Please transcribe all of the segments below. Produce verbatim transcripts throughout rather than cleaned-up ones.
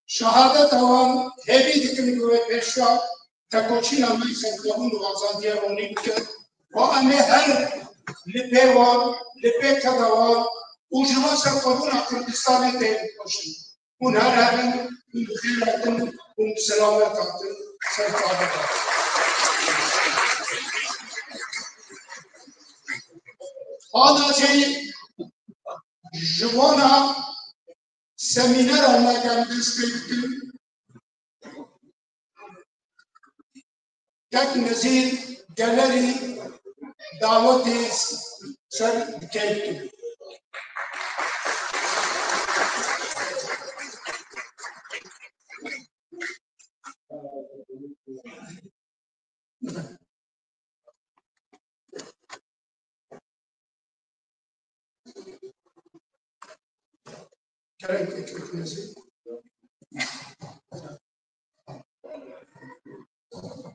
Şehadeta wan hêvî dikin ku wê pêşiya tekoçîna me xenkebûn û azadiya ronî bikin û em ê her li pê wan, li pê keda wan û ji van serxwebûna Kurdistanê têkoşin. Hûn her hebin, hûn bi xêr hatin, hûn bi selamet hatin, ser çavê de. Ana jî ji bona semînera me, em dest pê dikin. Kek Nezîr Gelerî dawetê ser dikevîtin.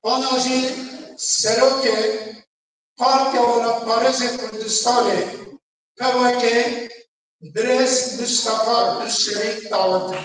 Ana jî serokê Partiya Welatparêzê Kurdistanê, P W K, birêz Mustafa Özçelik dawet e.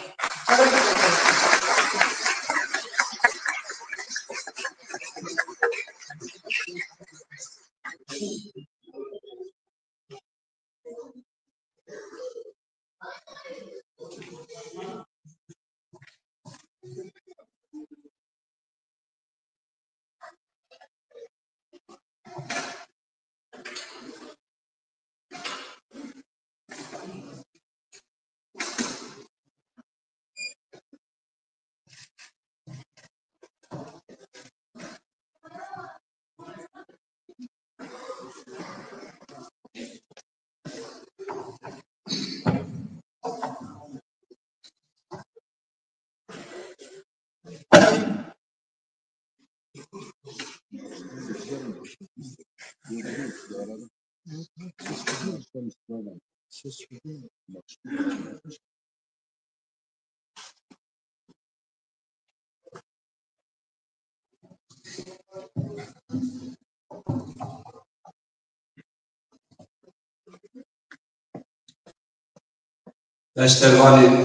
Beşdervanên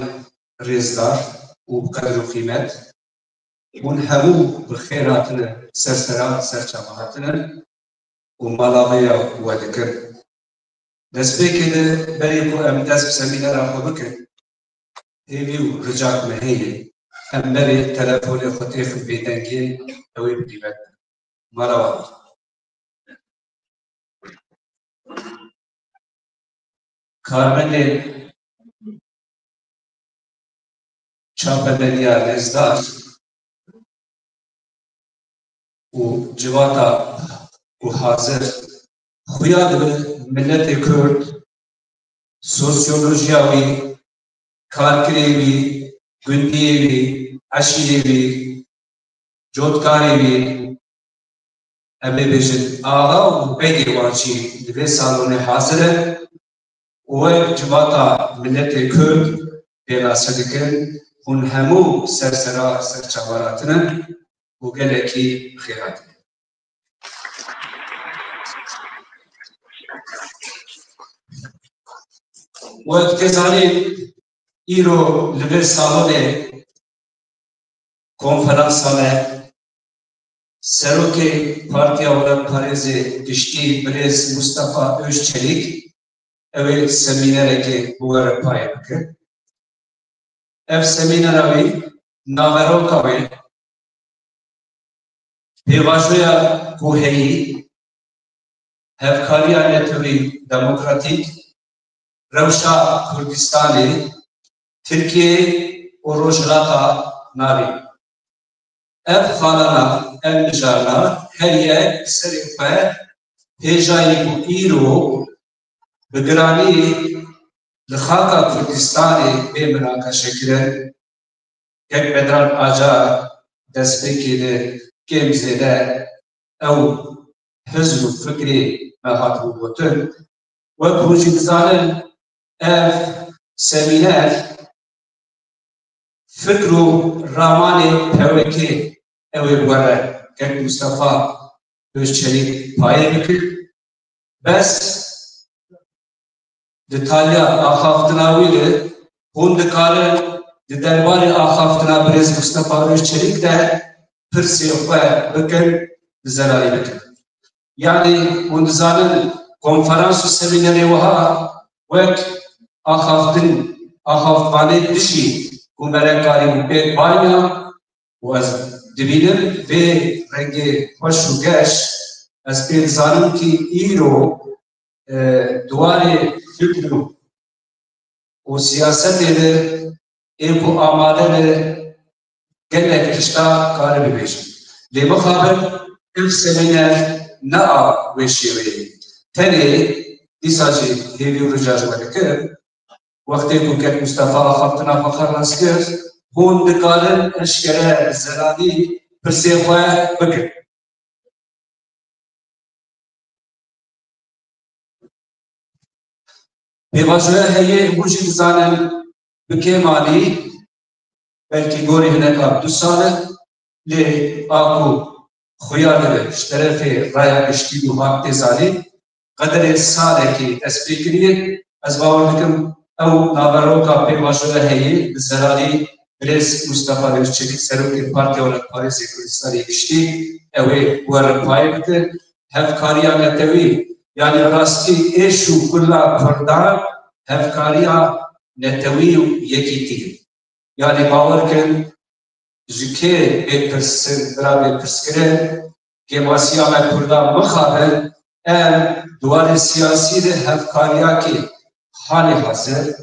rêzdar û bi qedr û qîmet, hûn hemû bi xêr hatine, ser sera, ser çava hatine û mala vê ya we dikin. Destpêkê de berê ku em dest bi semînera xwe bikin, hêvî û ricak me heye, em berê telefonê xwe têxin bêdengiyê, ew ê bi qîmet be. Mala wan. Karmendên çapemeniya rêzdar û civata ku hazir xuya dibe miletê Kurd, sosyolojiya wî, karkirê wî, gundiyê wî, eşîrê wî, cotkarê wî, em ê bêjin axa û begê wan jî li vê salonê hazir in û wek civata miletê Kurd pênase dikin, hûn hemû ser sera ser çava hatine û gelekî bi xêr hatine. Wek tê zanîn, îro li vê salonê konferansa me, Serokê Partiya Welatparêzê Giştî birêz Mustafa Özçelik, ew ê semînerekê bi we re payê bike. Ev semînera wî, naveroka wê, pêvajoya ku heyî, hevkariya netewî demokratîk, rewşa Kurdistanê, Tirkiyeyê û Rojhilata Navîn. Ev xalana, ev mijarna her yek bi serê xwe hêjayî ku îro bi giranî li xaka Kurdistanê bê minaqeşekirin. Kek Bedran Acar destpêkê de kêm zêde ew hizb û fikrê me hatibû gotin. Wek hûn jî dizanin, ev semîner fikr û ramanê P W K ew ê bi we re kek Mustafa Özçelik payê bikir. Bes detaliya axaftina wî li hûn dikarin di derbarê axaftina birêz Mustafa Özçelik de pirsê xwe bikin, bi zelalî bikin. Yanî hûn dizanin konferans û semînerê wiha wek axaftin, axaftvanê dijî komelekkarî û pêk bayna û ez dibînim vê rengê xweş û geş, ez pê dizanim kî îro, e, di warê fikr û û siyasetê de ê ku amade ne gelek tişta kare bibêjin. Lê mixabin ev semîner ne a wê şêweyê. Tenê dîsa jî hêvî û rica ji we dikim, wextê ku kek Mustafa axaftina xwe xelas kir, hûn dikarin eşkere bi zelalî pirsê xwe bikin. Pêvajoya heyê hûn jî dizanin bi kêmanî, belkî gorî hineka du sal e, lê a ku xuya dibe ji terefê raya giştî û hat tê zanîn, qederê salekê dest pê kiriye. Ez bawer dikim ew naveroka pêvajoya heyê bi zelalî birêz Mustafa Özçelik, serokê Partiya Welatparêzê Kurdistanê Giştî, ew ê bi we re payê bike. Hevkariya netewî, yanî rastî êş û kula Kurdan hevkariya netewî û yekîtî ye. Yanî bawer kin, ji kê bê pirsin, bira bê pirskirin, kêmasiya me Kurdan mixabin, em di warê siyasî de hevkariyakê halê hazir,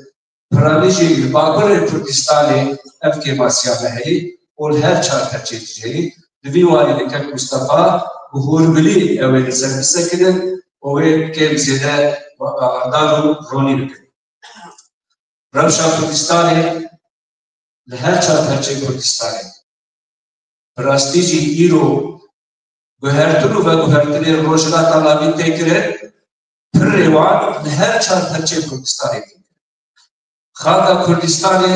piranî jî li Bakurê Kurdistanê ev kêmasiya me heyî û li her çar perçê dijeyî, di vî warî de kek Mustafa bi hûrgulî ew ê li ser bisekinin û wê kêm zêde ardar û ronî bikin. Rewşa Kurdistanê li her çar perçeyê Kurdistanê. Bi rastî jî îro guhertin û veguhertinê Rojhilata Navîn tê kirin, pirrê wan li her çar perçeyê Kurdistanê tê kirin. Xaka Kurdistanê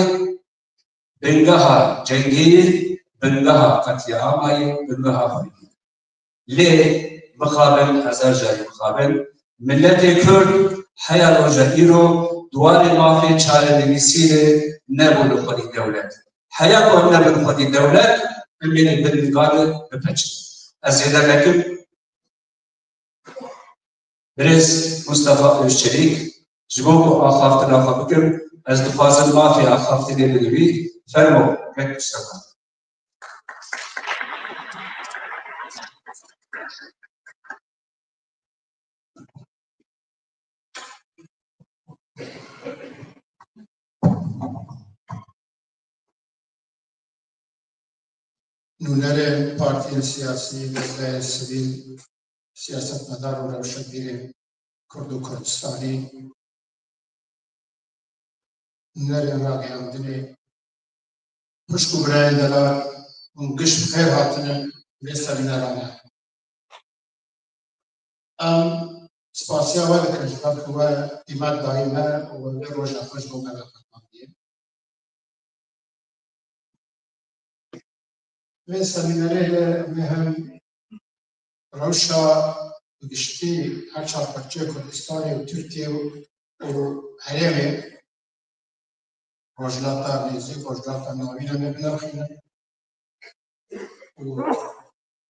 bingeha cengê ye, bingeha qetlîama ye, bingeha xwînê ye. Lê mixabin, hezar carî mixabin, miletê Kurd heya roja îro di warê mafê çarenivîsî de nebû li xwedî dewlet. Heya ku em nebin xwedî dewlet, em ê li bin niga de bipeçin. Ez zêde nekim, birêz Mustafa Özçelik, ji bo ku axaftina xwe bikim, ez dixwazim mafê axaftinê bidî wî. Fermo, kek Mustafa. Nûnerên partiyên siyasî, desteyên sivîl, siyasetmedar û rewşenbîrên Kurd û Kurdistanî, nûnerên ragihandinê, xwişk û birayên delal, hûn giş bi xêr hatine vê semînera me. Em spasiya we dikin ji ber ku we qîmet dayî me û we vê roja xweş bo me ve qetandiye. Vê semînerê de em ê hem rewşa giştî her çar parçeyê Kurdistanê û Tirkiye û herêmê, Rojhilata Nêzîk, Rojhilata Navîn em ê binirxînin. Û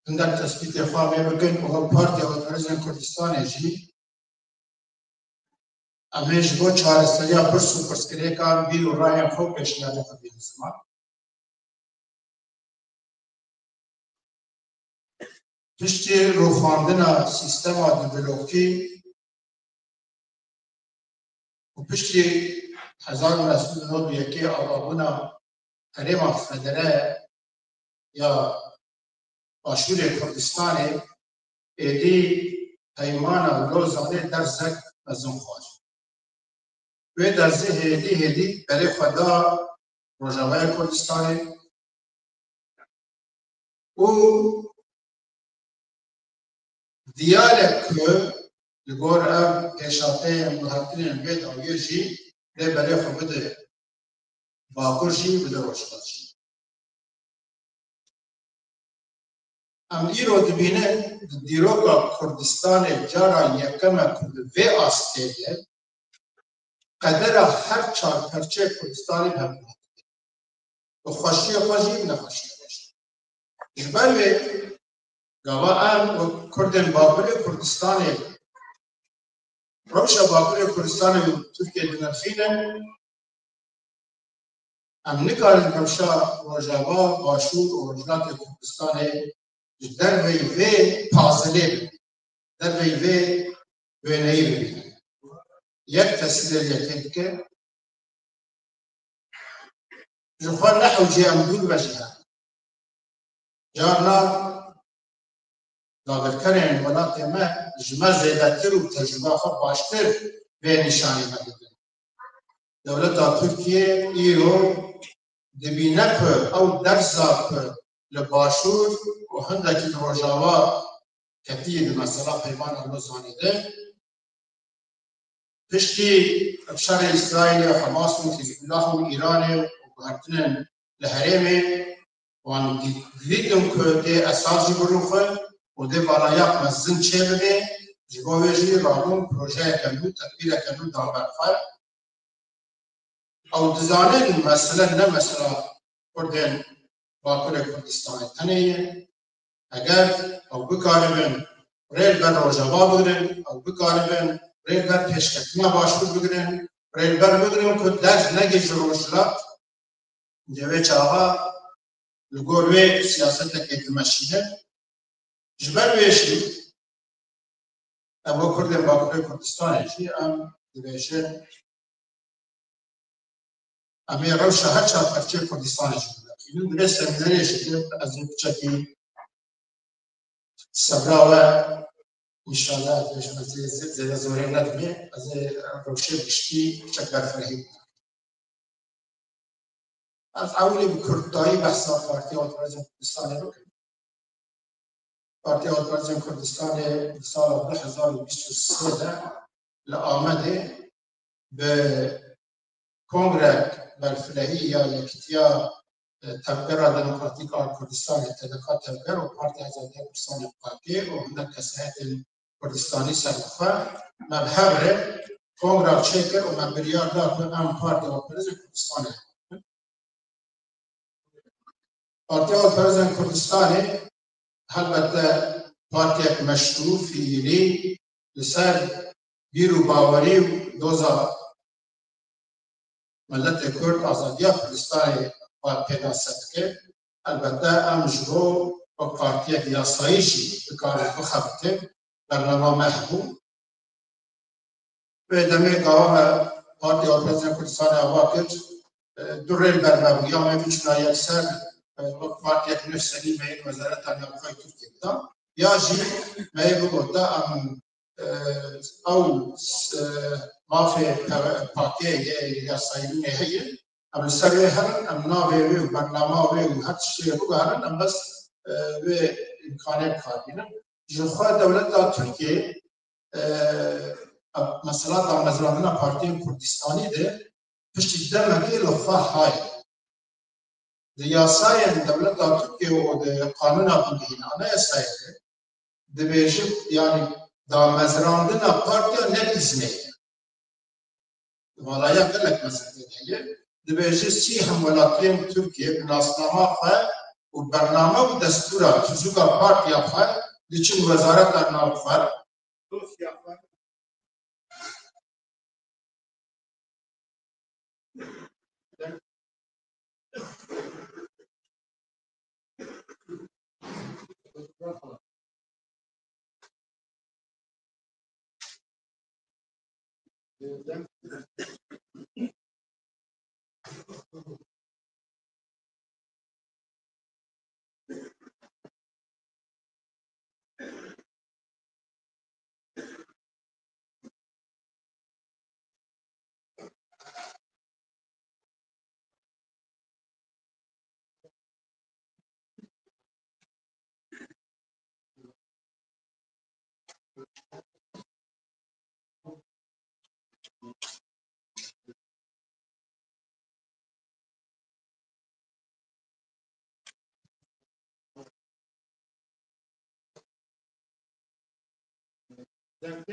hindek tespîtê xwe em ê bikin û Partiya Welatparêzên Kurdistanê jî em ê ji bo çareseriya pirs û pirsgirêkan bîr û rayên xwe û pêşniyarê xwe bînin ziman. Piştî rûxandina sîstema dîblokî û piştî hezar û neh sed û nod û yekê avabûna herêma federe ya Başûrê Kurdistanê, êdî Peymana Lozanê derzek mezin xwar. Wê derzê hêdî hêdî berê xwe da Rojavaya Kurdistanê û diyar e ku li gor ev pêşhateyên guhertinên vê dawiyê jî dê berê xwe bide Bakur jî bide Rojhilat jî. Em îro dibînin di dîroka Kurdistanê cara yekem e ku li vê astê ye, qedera her çar perçeyê Kurdistanê bi hev dihat. Bi xweşiyê xwe jî, bi nexweşiyê xwe jî. Ji ber wê gava em wek Kurdên Bakurê Kurdistanê, rewşa Bakurê Kurdistanê û Tirkiyê dinirxînin, em nikarin rewşa Rojava, Başûr û Rojhilatê Kurdistanê ji derveyî vê pazilê bibînin, derveyî vê wêneyî bibînin. Yek tesîrê yekê dike. Ji xwe ne hewcê em dûr ve jî herin. Carna dagirkerên welatê me ji me zêdetir û tecrûba xwe baştir vê nîşanî me didin. Dewleta Tirkiyê îro dibîne ku ew dersa ku li Başûr û hindekî li Rojava ketiye di mesela Peymana Lozanê de, piştî şerê Îsraîlê û Hamas û Hizbullah û Îranê û guhertinên li herêmê, wan dî-, didîtin ku tê esas jî birûxe û dê balaya mezin çêbibe, ji bo wê jî rabûn projeyeke nû, tedbîreke nû da ber xwe. Ew dizanin mesele ne mesela Kurdên Bakurê Kurdistanê tenê ye. Eger ew bikaribin rê li ber Rojava bigrin, ew bikaribin rê li ber pêşketina Başûr bigrin, rê li ber bigrin ku derz negihîje Rojhilat, dê wê çaxa li gor wê siyasetekê dimeşînin. Ji ber wê jî em wek Kurdên Bakurê Kurdistanê jî em dibêjin, em ê rewşa her çar perçeyê Kurdistanê jî bimeqînin. Divê semînerê jî, ez ê piçekî sebra we, înşallah, ez ê, ez ê zê-, zêde zorê nedimê, ez ê rewşê giştî piçek berfirehî bidim. Ez ewilî bi kurdayî behsa Partiya Halkperestên Kurdistanê bikim. Partiya Halkperestên Kurdistanê di sala du hezar û bîst û sê de li Amedê bi kongrek berfirehî ya Yekîtiya, e, Tevgera Demokratîk a Kurdistanê, T D K Tevger û Partiya Azadiya Kurdistanê, P K K, û hindek kesayetên Kurdistanî ser bi xwe, me bi hev re kongra çêkir û me biryar da ku em Partiya Halkperestên Kurdistanê hev bikin. Partiya Halkperestên Kurdistanê helbette partiyek meşrû, fiîlî, li ser bîr û bawerî û doza miletê Kurd, azadiya Kurdistanê pênase dike. Helbette em ji bo wek partiyek yasayî jî bikarin bixebite, bernama me hebû. Wê demê gava me Partiya Halkperestên Kurdistanê ava kir, e, du rê li ber me bû. Ya me biçûna yekser, e, wek partiyek nifs serî me yên Wezareta Navxwe yê Tirkiyê bidan. Ya jî me yê bigota em, e, ew, e, mafê P K K yê yasayî nû heye. Em li ser wê herin, em navê wê û bernama wê û her tiştê wê biguherin, em bes, e, wê îmkanê bi kar bînin. Ji xwe dewleta Tirkiyê, e, mesela damezrandina partiyên Kurdistanî de piştî demekê li xwe haye. Di yasayên dewleta Tirkiyê û di qanûna bingehîn, anayasayê de dibêjin, yanî damezrandina partiya ne îznê ye. Valaya gelek mezin tê de ye. Dibêje sî hemwelatiyên Tirkiyê bi nasnama xwe û bername û destûra tuzûka partiya xwe diçin Wezareta Navxwe, dosya xwe Deng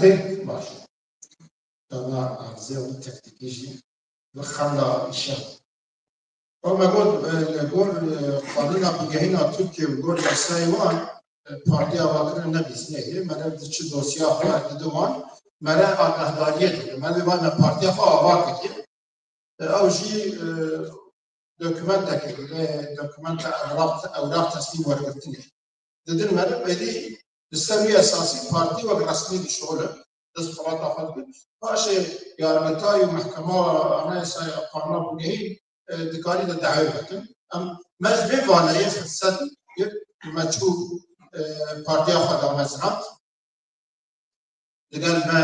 tê? Baş. Dema erzê û teknîkî jî bi xemla îşe. Ew me got, e, li gor, e, qanûna bingehîna Tirkiye û gor yasayê wan, e, partiya ava kirin ne bîsneyê. Me re di çi dosya xwe dide wan, me re agahdariyê dide. Me dê wan me partiya xwe ava kiriye. E, ew jî, e, dokumentekê, lê dokumenta ewraq, ewraq teslîm wergirtinê. Didin meriv, êdî bi ser wî esasî partî wek resmî dişixulin, dest xebata xwe dikin. Paşê yargitay û mehkema anayasaya qanûna bingehîn, e, dikarî de dawê bikin. Em, me ji vê vaneyê firset girt û me çû, e, partiya xwe damezrand. Digel me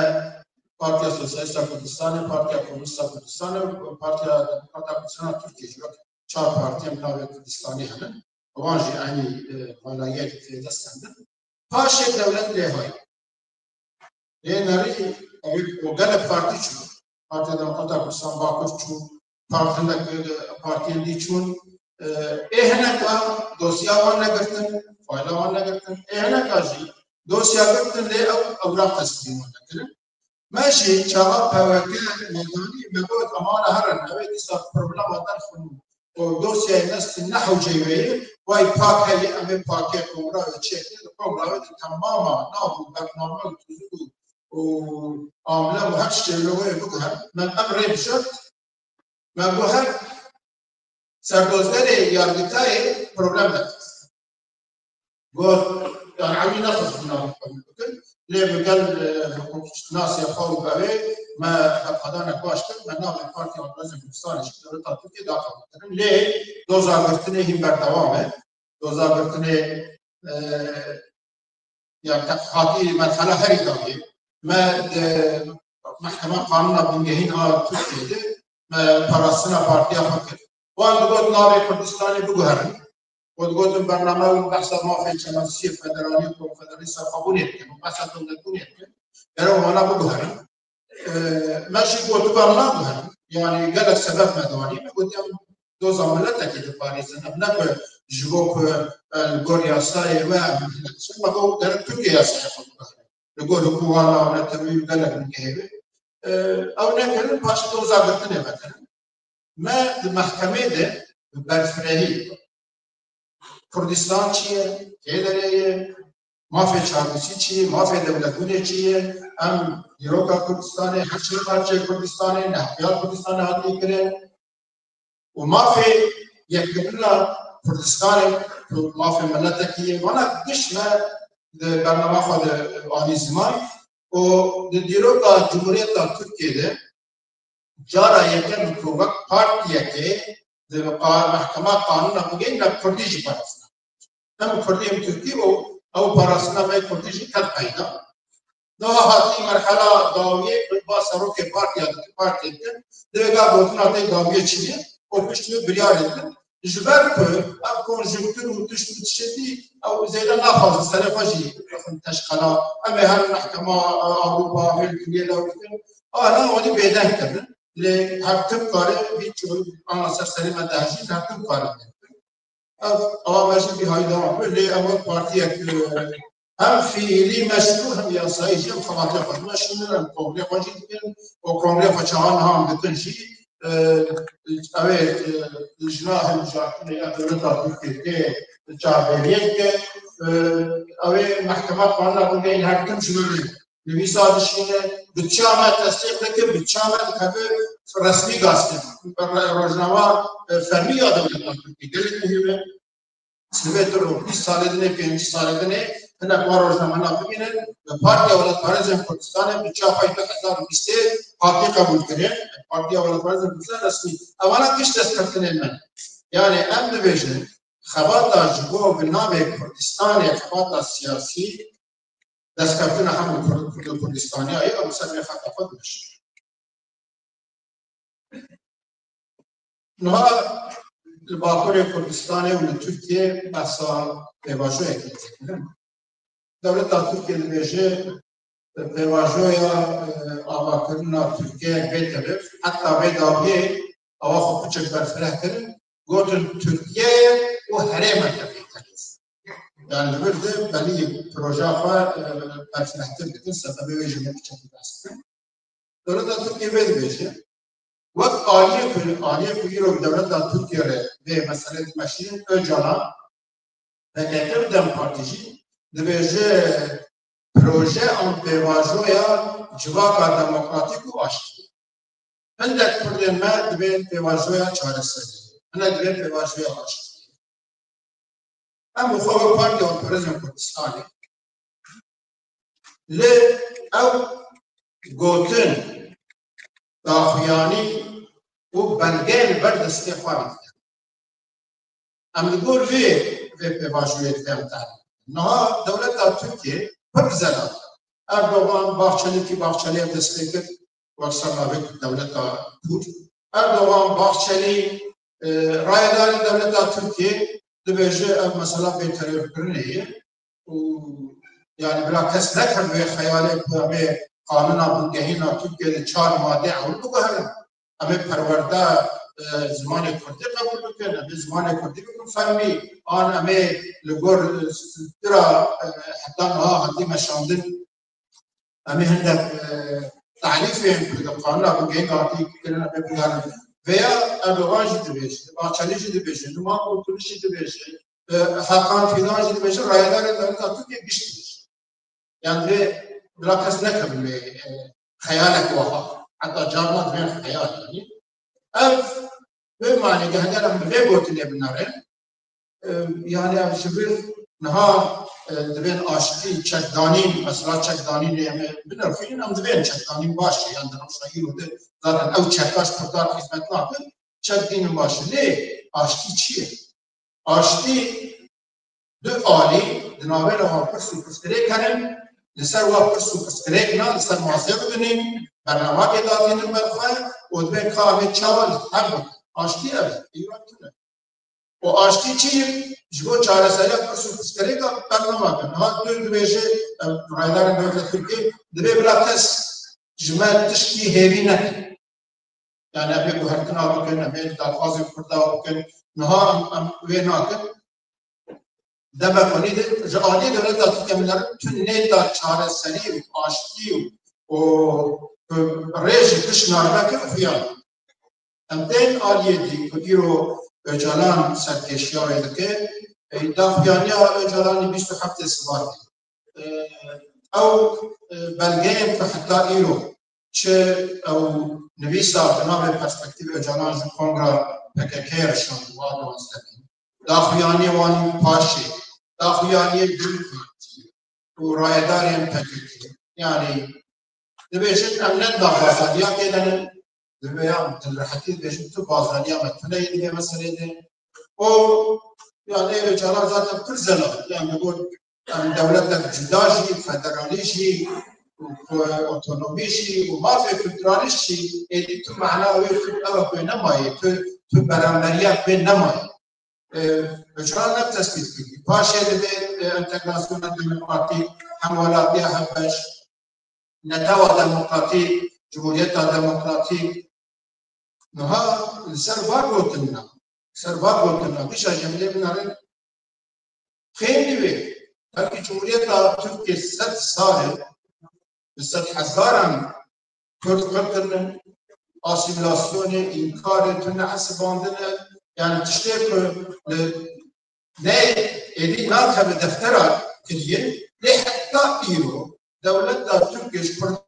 Partiya Sosyalîst a Kurdistanê, Partiya Komûnîst a Kurdistanê û Partiya Demokrat a Kurdistanê a Tirkiyê jî wek çar partiyên navê Kurdistanê hene. Wan jî eynî, e, valayiyek fêdest kendin. Paşê dewlet lê hay. Lê nerî ew û gelek partî çû. Partiya Demokrat a Kurdistan Bakur çû, Par-, hindek, e, partiyên dî çûn. E, ê hineka dosya wan negirtin, fayla wan negirtin. Ê hineka jî dosya girtin lê ew ewraq teslîm wan nekirin. Me jî çaxa P W K me danî, me got, "Em wana herin, ew ê dîsa problema derxin û dosyayê nestin ne hewceyî wê ye, way pak heye, em ê pakê kongrayê çêkin, li kongrayê de temama nav û bername û tuzûk û, û amle û her tiştê li wê biguherin." Me ev rê bijart, me got, her serdozgerê yargitayê problem derxist. Got, yani, ewî nexist bûna qebûl bikin. Lê bi gel, e, hiqûqşinasê xwe û bevê me xebxedanek baş kir, me navê Partiya Almanyazê Kurdistanê jî dewleta Tirkiyê da qebûl kirin. Lê doza girtinê hîn berdewam e. Doza girtinê, e, yani, teqîqatî merhela herî dawî. Me di Mehkema Qanûna Bingehîn a Tirkiyê de me parastina partiya xwe kir. Wan digot navê Kurdistanê biguherin. Û digotin bername û behsa mafê çemasiyê federalî û konfederalî serxwebûnê dikin û behsa dewletbûnê dikin. Gere wana biguherin. E, me jî gotiban naguherin. Yani gelek sebeb me danî. Me gotiyan doza miletekê diparêzin. Em ne bi ji bo ku, e, li gor yasayê we em milet çin. Me got gerek Tirkiye yasaya xwe biguhere. Li gor hiqûqa navnetewî û gelek nihêvê. E, ew nekirin, paşê doza girtinê vekirin. Me di mehkemê de bi berfirehî Kurdistan çi ye, kê derê ye, mafê çarnûsî çi ye, mafê dewletbûnê çi ye, em dîroka Kurdistanê, her çar parçeyê Kurdistanê, nehtiya Kurdistanê hatiye kirin û mafê yekkirina Kurdistanê, mafê miletekî ye. Vana giş me di bernama xwe de anî ziman û di dîroka Cumhuriyeta Tirkiyê de cara yekem ku wek partiyekê di qa-, Mehkema Qanûna Bingehîn me kurdî jî parastina. Hem kurdî hem tirkî û ew parastina me kurdî jî ket peyda. Niha hatî merhela dawiyê, ba serokê partiya dikin, partiyê dikin, divê ga gotina tê dawiyê çi ye û pişt wê biryarê dikin. Ji ber ku ev konjunktûr û tişt û tiştê dî, ew zêde naxwazin serê xwe jî bixin teşqela. Em ê herin mehkema Ewropa, vê dinyê lew bikin. Ana wadî bêdeng kirin. Lê her tim kare vî ço-, ana ser serê me dehjîn, her tim kare vê bikin. Ev, ewa me jî bî hayî devam bû. Lê ew wek partiyek, e, hem fiîlî meşrû hem yasayî jî em xebatê xwe dimeşînin, em kongrê xwe jî dikin û kongrê xwe çawa niha em dikin jî, e, ew ê, e, lijna hilbijartinê ya dewleta Tirkiyê tê çavdêriyê dike. E, ew ê mehkema qanûna bingehîn her tim ji we re. nivîsa dişîne, budçeya me tesdîq dike, budçeya me dikeve resmî gazetê me. Rojnama, e, fermî ya dewleta Tirkiyê gelek muhîm e. Sibê du roj, bîst salê dinê, pêncî salê dinê, hinek wan rojnamena bibînin, Partiya Welatparêzên Kurdistanê budçeya xwe du hezar û bîstê hatî qebûlkirin. Partiya Welatparêzên Kurdistanê resmî. Evana giş destkeftinên me ne. Yanî em dibêjin, xebata ji bo bi navê Kurdistanê, xebata siyasî, destkeftina hemû Kurd, Kurd û Kurdistaniya ye, em ser vê xeta xwe dimeşin. Niha li Bakurê Kurdistanê û li Tirkiyê behsa pêvajoyekê dikin. Dewleta Tirkiyê dibêje, pêvajoya, e, avakirina Tirkiyeyek vê tevî, heta vê dawiyê awa xwe piçek berfireh kirin, gotin Tirkiye û herêmeke vê tevî. Yani li vir de belî projeya xwe, e, berfirehtir dikin, sebebê wê jî me piçekî behs bikin. Dewleta Tirkiyê vê dibêje, wek aliyê ku, aliyê ku îro dewleta Tirkiyê re vê meselê dimeşînin, Ocalan, P K K û DEM Partî jî dibêje proje an pêvajoya civaka demokratîk û aştiyê. Hindek Kurdên me dibên pêvajoya çareseriyê, hinek dibên pêvajoya aştiyê. Em bi xwe wek Partiya Welatparêzên Kurdistanê li ew gotin, daxuyanî û belgeyên li ber destê xwe ne. Em li gor vê, vê pêvajoyê dibêm tehlîl. Niha dewleta Tirkiyê pir zelal. Erdogan, Bahçeli, ki Bahçeli ev dest pê kir, wek ser navê dewleta Kûr. Erdogan, Bahçeli, e, rayedarên dewleta Tirkiyê dibêje ev mesela bêterorkirinê ye û, yani, bila kes nekeve vê xeyalê ku em ê qanûna bingehîn a Tirkiyê di çar madê ewil biguherin. Em ê perwerde, e, zimanê kurdî qebûl bikin, em ê zimanê kurdî bikin fermî, an em ê li gor, e, stira, e, heta niha hatî meşandin, em ê hindek, e, tarîfên ku di qanûna bingehîn hatî kirin, em ê bigerin. Vêya Erdogan jî dibêje, Bahçelî jî dibêje, Numan Kurtulmuş jî dibêje, e, Hakan Fidan jî dibêje, rayedarên dewleta Tirkiyê giş dibêje. Yani vê bila kes nekevin vê, e, xeyalek wiha. Heta carna divên xeyal yani. Ev vê manê de heger em bi vê gotinê binerin, e, yani ev ji vir niha, e, divên aştî, çekdanîn, mesela çekdanînê em ê binirxînin, em divên çekdanîn baş e, yani di rewşa îro de zaten ew çeka ji Kurdan xizmet nakin, çekdînin baş e. Lê aştî çi ye? Aştî du alî di navbera wan pirs û pirsgirêk hene, li ser wan pirs û pirsgirêkna li ser masê bibinîn, bernamekê datînin ber xwe û dibên ka em ê çawa li hev bikin. Aştî ev e, îro tune. Û aştî çi ye? Ji bo çareseriya pirs û pirsgirêka bername bikin. Niha tu dibêje, em, rayedarên dewleta Tirkiyê, divê bila kes ji me tişkî hêvî neke. Yani em ê guhertina bikin, em ê daxwazên Kurda bikin. Niha em, em wê nakin. Dema konî de ji aliyê dewleta Tirkiye min tu nêta çareserî û aştî û, û rêjî giş narbekir xuya. Em tên aliyê dî ku îro Ocalan serkêşiya wê dike, e, daxuyaniya Ocalanî bîst û heftê Sibatê. E, ew, e, belgeyên ku heta îro çi ew nivîsa bi navê Perspektîf Ocalan ji Kongra P K K re şand û a duwazdehê. Daxuyaniyê wan paşê, daxuyaniyê Dem Partî û rayedarên P K K. Yani dibêjin em ne daxwazaniya tê de ne, divê em di rehetî dibêjin tu bazaniya me tune yê di vê meselê de. O, yani, ê Ocalan zaten pir zelal, yani, li gor em dewletek cuda jî, federalî jî, û ku otonomî jî û mafê kulturalî jî, êdî tu mana wê tu ew wê nemaye, tu, tu beramberiyek wê nemaye. E, Ocalan ne tespît kirî. Paşê divê, e, entegrasyona demokratîk, hemwelatiya hevbeş, netewa demokratîk, cumhuriyeta demokratîk. Niha li ser va gotinna, li ser va gotinna, dîşa jemlê binare xênî wê. Belkî Cumhuriyeta Tirkiyê sed sal e, bi sed hezaran Kurd qir kirinin, asîmîlasyonê, înkarê, tune hesibandine, yani tiştê ku li ne êdî nakeve deftera kiriyê, lê heta îro dewleta Tirk Kurd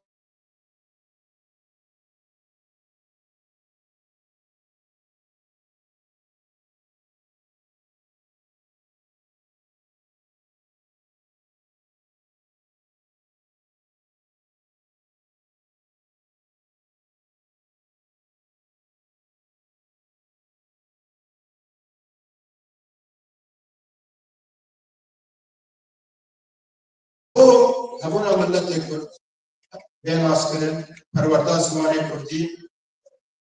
O hebûna miletê Kurd bê naskirin, perwerda zimanê Kurdî,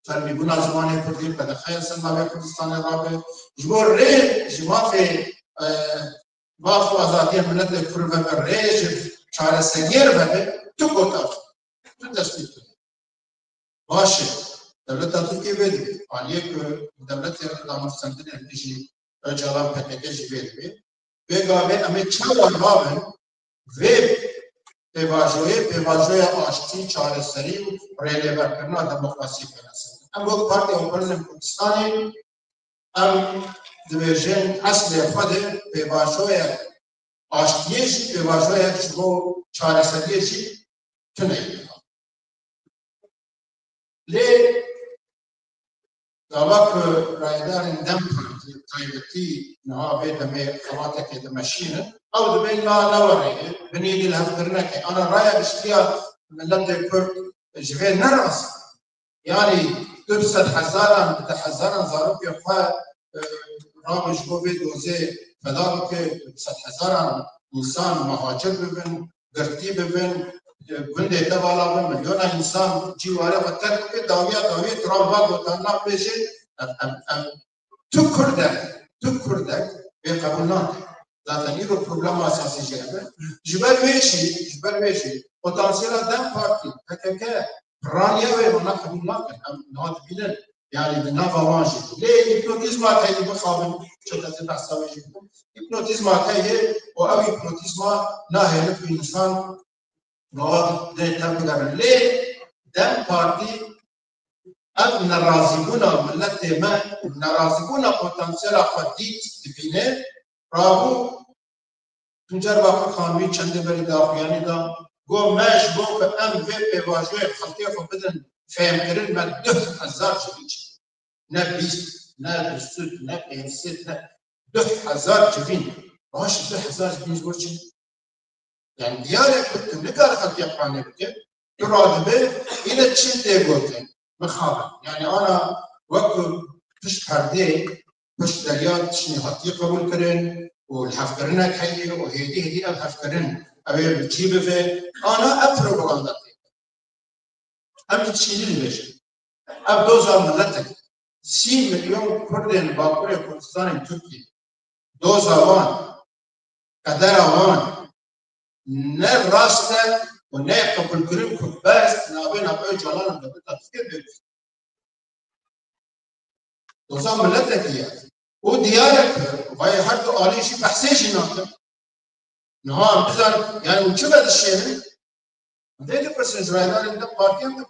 fermîbûna zimanê Kurdî, qedexeya ser navê Kurdistanê rabe, ji bo rê, ji mafê, e, maf û azadiyên miletê Kurd vebe, rê ji çareseriyê re vebe, tu kota, tu dest pê kir. Baş e. Dewleta Tirkiyê vê dibê. Aliyê ku dewletê re danursandinê dijî Ocalan P K K jî vê dibê. Vê gavê em ê çawa rabin vê pêvajoyê, pêvajoya aştî, çareserî û rêlêberkirina demokrasiyê pênasin. Em wek Partiya Opozîsyonê Kurdistanê em dibêjin eslê xwe de pêvajoyek aştiyê jî, pêvajoyek ji bo çareseriyê jî tune ye. Lê gava ku rayedarên DEM Partî taybetî niha vê demê xebateke dimeşînin, ew dibên na newerê, binêrî lihevkirinekê. Ana raya giştî ya miletê Kurd ji vê ne rast e. Yanî tu bi sedhezaran, bi dehhezaran zarokê xwe, e, rabe ji bo vê dozê feda bike, bi sedhezaran însan muhacir bibin, girtî bibin, e, gundê te vala bin, milyona însan cî warê xwe terk bike, dawiya dawiyê tu rabe va gotan nabêje, ev, ev, ev, tu Kurd e, tu Kurd e, vê qebûl nake. Zaten îro problema esasî jî ev e. Ji ber wê jî, ji ber wê jî potansiyela DEM Partî, P K K, piraniya wê wana qebûl nakin. Em niha dibînin. Yanî di nava wan jî. Lê hîpnotîzma heye bixabin, çi qasê behsa wê jî bikim. Hîpnotîzma heye û ew hîpnotîzma nahêle ku însan niha dê tev bigerin. Lê DEM Partî ev nerazîbûna miletê me û nerazîbûna potansiyela xwe dît, dibîne, rabû Tuncer Bakur Xanimî çendê berî daxuyanî da, got, me ji bo ku em vê pêvajoyê xelkê xwe bidin fêhmkirin, me duh hezar civîn çêkir. Ne bîst, ne du sed, ne pênc sed, ne duh hezar civîn. Baş e, duh hezar civîn ji bo çi? Yani diyar e ku tu nikare xelkê qane bike, tu radibe, îne çi tê gotin, mixabin. Yani ana wek ku pişt perdê, pişt derya tiştê hatî qebûl kirin û lihevkirinek heye û hêdî hêdî ev hevkirin ew ê bi cî bibe. Ana ev propaganda tê. Em dişînî dibêjin. Ev doza miletek. Sî milyon Kurdên Bakurê Kurdistanê Tirkiyê. Doza wan, qedera wan ne rast e û ne qebûlkirin ku bes navê navê Ocalan û dewleta Tirkiyê bê. Doza miletekî ye. Û diyar e ku vayê her du alî jî behsê jî nakin. Niha em bizanin, yani hûn çi vedişêrin? Em vê dipirsin, ji rayedarên DEM Partiyan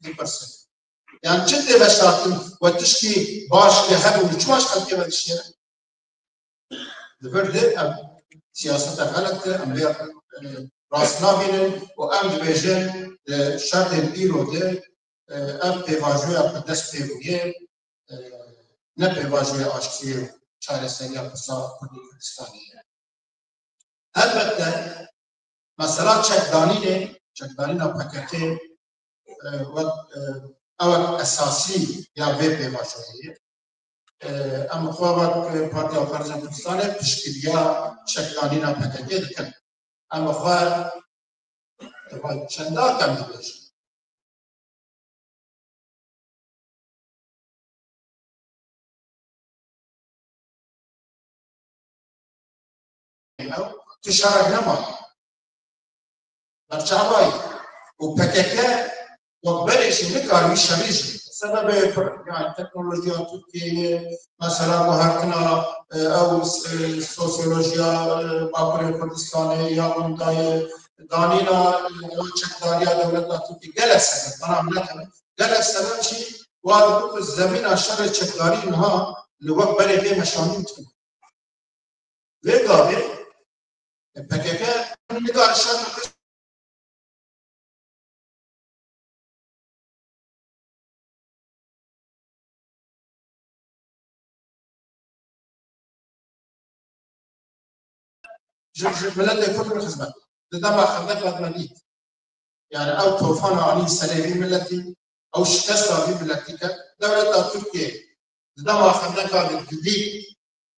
dipirsin. Yani çi tê veşartin we tişkî baş lê hebû, çima ji xelkê vedişêrin? Li vir de ev siyaseta xelet e, em vê, e, rast nabînin û em dibêjin, e, şertên îro de, e, ev pêvajoya ku dest pê bûye, e, ne pêvajoya aştiyê û çareseriya pirsa Kurd û Kurdistanê ye. Helbette, mesela çekdanînê, çekdanîna P K K, e, wek, e, ewek esasî ya vê pêvajoyê ye. E, em xwe wek Partiya Opozîsyona Kurdistanê piştgiriya çekdanîna P K K dikin. Em xwe, xwe çenda kem dibêjin. Tu şerek nema. Berçavayî. Û P K K wek berê jî nikar wî şerî jî. Sebebê pir, yani teknolojiya Tirkiyeyê, mesela guhertina, e, ew, e, sosyolojiya, e, Bakurê Kurdistanê ya winda ye, danîna, e, ew çekdariya dewleta Tirkiyê gelek sebeb, bana em nekevin. Gelek sebeb jî wa dibin ku zemîna şerê çekdarî niha li wek berê vê meşandîn tune. Vê gavê P K K nikare şer bike. ji, ji miletê Kurd re xizmet. Di dema xendeka de me dît. Yani ew tofana anî serê vî miletî, ew şikesta vî miletî ket. Dewleta Tirkiyê di dema xendeka de didît,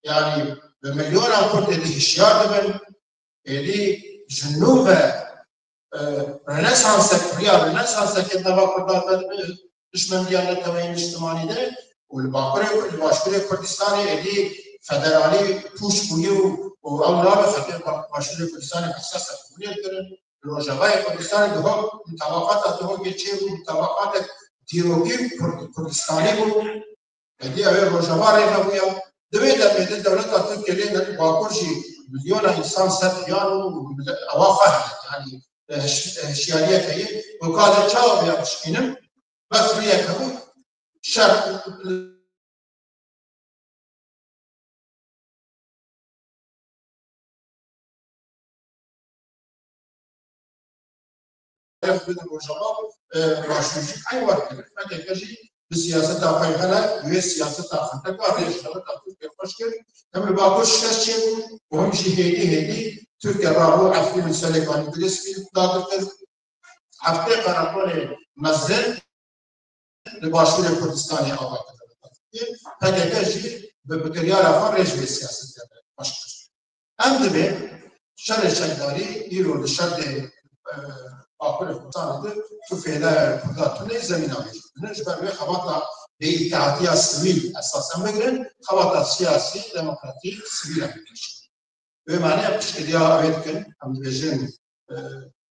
yani bi milyonan Kurd êdî hişyar dibin, êdî ji nû ve, e, Rönesansek, riya Rönesanseke nava Kurdan de, e, dişmendiya neteweyî niştimanî de û li Bakurê, li Başûrê Kurdistanê êdî federalî pûç bûyî û, û ew nabe xetê Ba-, Başûrê Kurdistanê behsa serxwebûnê dikirin. Li Rojavayê Kurdistanê diho, mutabaqata diho yê çêbû, mutabaqatek dîrokî Kurd-, Kurdistanî bû. Êdî ew ê Rojava rê vebûya. Di vê demê de dewleta Tirkiyê lê li Bakur jî milyona însan ser xiyan û ewa xwe heye. Yanî, e, hiş-, e, hişyariyek heye. Û ka de çawa vêya bişkînim? Bes riyek hebû. Şer Rojava, e, Başûr jî eywar kirin. P K K jî bi siyaseta xwe hene, wê siyaseta xwe teka rêj dewleta Tirkiye xweş kir. Hem li Bakur şikest çêbû û hem jî hêdî hêdî Tirkiye rabû Efrîn û Serêkanî dilê sivîl dagirtir. Heftê qereqolê mezin li Başûrê Kurdistanê ava kir. P K K jî bi, bi kiryara xwe rêj vê siyasetê xweş kir. Em dibên şerê çekdarî îro li şerdê, e, Bakurê Kurdistanê de tu fêde Kurda tune zemîna vê jî tune. Ji ber wê xebata bêîtihatiya sivîl esasen bigirin, xebata siyasî, demokratîk, sivîl em dibêjin. Wê mane em piştgiriya wê dikin, em dibêjin, e,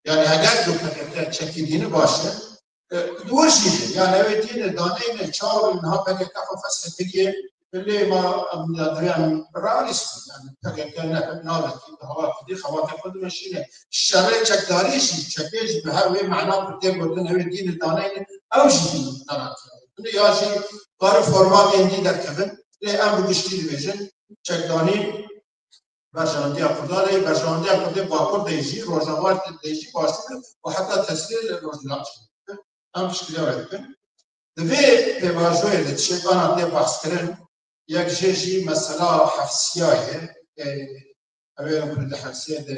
yani heger ku P K K çekî dîni baş e, e, di wir jî be. Yani ew ê dîni daneyne çawa niha P K K xwe feshe kiriye, lê ma em ya divê em realîst bin. Yani P K K ne, navekî di hava kidî xebatê xwe dimeşîne. Şerê çekdarî jî, çekê jî bi her wê mana ku tê gotin ew ê dîni daneyne, ew jî dîni danatiye. Dûne ya jî karin formatên dî derkevin. Lê em bi giştî dibêjin, çekdanî berjewendiya Kurdan e, berjewendiya Kurdê Bakur de jî, Rojava de jî, Başûr û heta tesîrê li Rojhilat jî. Em piştgiriya wê dikin. Di vê pêvajoyê de çi ana tê behs kirin, yek jê jî mesela Hefsiya ye. E, ew ê ku li Hefsiyê de,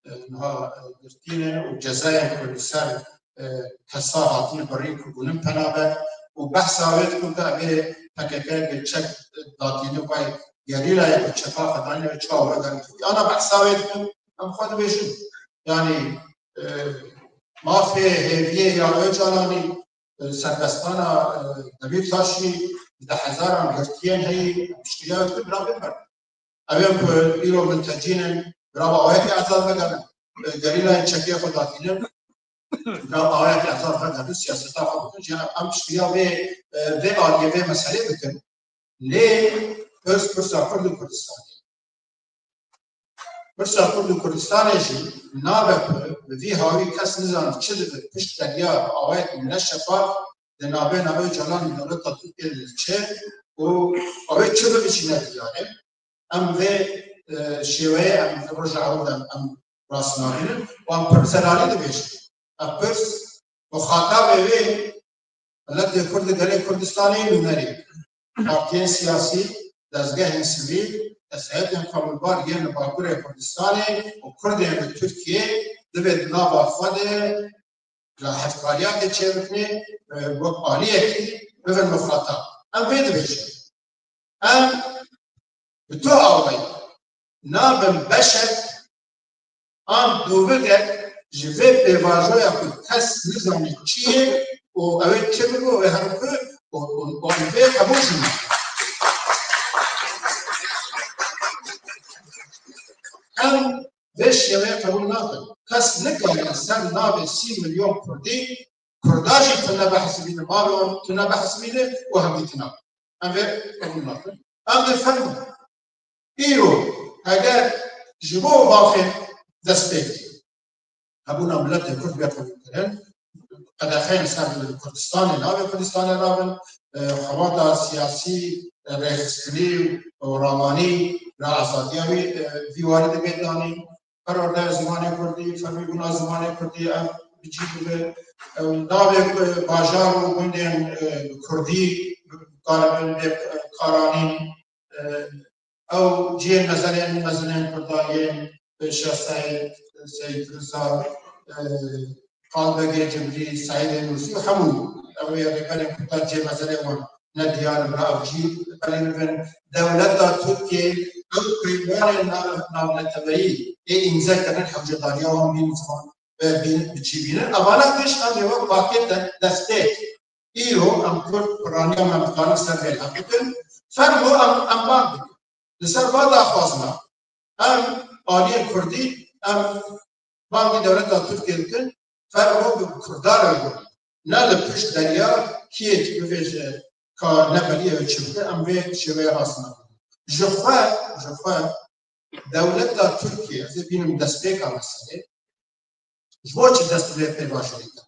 e, niha, e, girtî ne û cezayên ku li ser, e, kesa hatine birîn ku bûnin penaber û behsa wê dikin ku ev ê P K K bi çek datîne vay gerîlayê ku çeka xwe dayne wê çawa vegerin. Ana behsa wê dikin, em xwe dibêjin. Yanî, e, mafê hêviyê ya Ocalanî, e, serbestana, e, Demîrtaşî, bi deh hezaran girtiyên heyî, piştgiriya wê dikin, bira bêberdin. Ew ên ku îro miltecî ne, bira bi awayekî azad vegerin. E, gerîlayên çekê xwe datînin, bira bi awayekî azad vegerin, siyaseta xwe bikin. Jî em piştgiriya vê, e, vê aliyê, vê meselê bikin. Lê pirs, pirsa Kurd û Kurdistanê. Pirsa Kurd û Kurdistanê jî nabe ku bi vî hawî kes nizane çi dibe pişt derya bi awayekî neşefaf di navbêna Ocalan û dewleta Tirkiyê de diçe û ew ê çi bibe jî ne diyar e. Em vê, e, şêweyê em vê roja ewil de em rast nabînin û em pir zelalî dibêjin. Ev pirs muxatabê wê miletê Kurd û gelê Kurdistanê nûnerê. Partiyên siyasî, dezgehên sivîl, desthilatên qebûlbar yên li Bakurê Kurdistanê û Kurdên li Tirkiyê divê di nava xwe de hevkariyeke çêbikine, e, wek aliyekî bibin muxatab. Em vê dibêjin. Em bi tu awayî nabin beşek an dûvigek ji vê pêvajoya ku kes nizane çi ye û ew ê çi bibe û wê herin ku û, û, û em vê qebûl jî nakin. Em vê şêweyê qebûl nakin. Kes nikare li ser navê sî milyon Kurdî, Kurda jî tune behsibîne, mavê wan tune behsibîne û hemî tune. Em vê qebûl nakin. Em dê fermo. Îro, heger ji bo mafên destpêkê hebûna miletê Kurd bê qebûlkirin, qedexeyên ser li Kurdistanê, navê Kurdistanê rabin, e, xebata siyasî, e, rêxistinî û ramanî ra azadiya wî, e, vî warî de bê danîn. Perwerdeya zimanê Kurdî, fermîbûna zimanê Kurdî ev bi cî bibe. Ew navê, e, bajar û gundên, e, Kurdî karibin bê, e, karanîn. E, ew cihên mezelên mezinên Kurda yên, Şeh Seîd, Seîd Riza, e, Qalbegê Cibrî, Seîdê Nûsî û hemû ew ê rêberên Kurdan cê mezelê wan ne diyar in, ew jî belî bibin. Dewleta Tirkiyê ew peymanên nav-, navneteweyî ê îmze kirin, hewcedariya wan bînin ziman, e, bîn-, bi çî bînin. Evana pêş em ê wek pakêt de destpêk. Îro em Kurd piraniya me dikarin ser vê li hev bikin. Fermo em, em bang bikin. Li ser va daxwazina em aliyên Kurdî em bangî dewleta Tirkiyê dikin, fermo bi Kurdan re got. Ne li pişt derya kiyek bivêje ka ne belî ew çi bike, em vê şêweyê rast nakin. Ji xwe, ji xwe dewleta Tirkiyê, ez ê bînim destpêka meselê, ji bo çi dest bi vê pêvajoyê kir?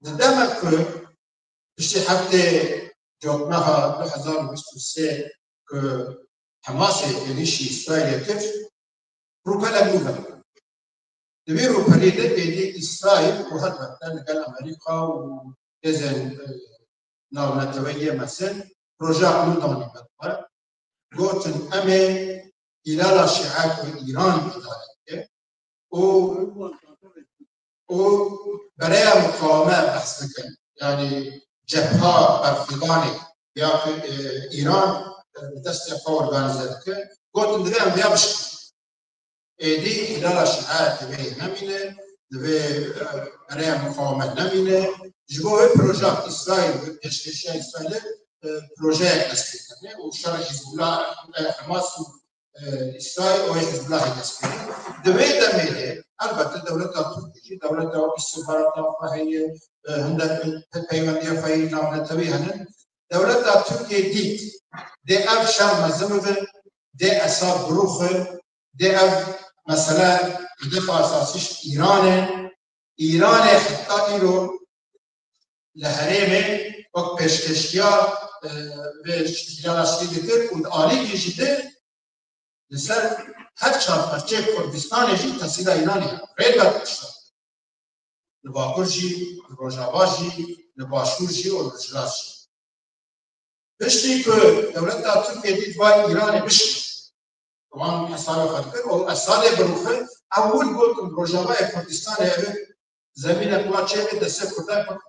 Di demek ku piştî heftê Cotmeha du hezar û bîst û sê ku Hemasê êrîşî Îsraîlê kir, rûpelek nû vekirin. Di vî rûpelî de êdî Îsraîl û helbette li gel Amerîka û hêzên, e, navneteweyî yê mezin projeyek nû danî ber xwe. Gotin, em ê Hîlala Şîe ku Îran îdare dike û, û bereya muqaweme behs dikin. Yanî cepha berxwedanê ya ku, e, Îran, e, bi destê xwe organîze dike. Gotin, divê em vêya bişkînin. Êdî Hîlala Şîe divê nemîne, divê, e, bereya muqaweme nemîne. Ji bo wê projeya Îsraîl, pêşkêşiya Îsraîlê, e, projeyek dest pê kirine û şerê Hizbullah, e, Hemas û, e, Îsraîl û Hizbullahê dest pê kirin. Di wê demê de elbette dewleta Tirkî jî, dewleta îstixbarata xwe heye, e, hindek peywendiya xwe yê navnetewî hene. Dewleta Tirkiyê dît, dê ev şer mezin bibe, dê Esad birûxe, dê ev mesele hedefa esasî ji Îran e. Îranê heta îro li herêmê wek pêşkêşiya, e, vê Hîlala Şîe dikir û di alîkî jî de li ser her çar parçeyê Kurdistanê jî tesîra Îranê ye. Rê ve tişta. Li Bakur jî, li Rojava jî, li Başûr jî û li Rojhilat jî. Piştî ku dewleta Tirkiyê dît va Îranê bişkî, wan hesabê xwe dikir û Esadê birûxe, ewil gotin Rojavayê Kurdistanê ev e, zemînek wa çêvê destê Kurdan Kurd.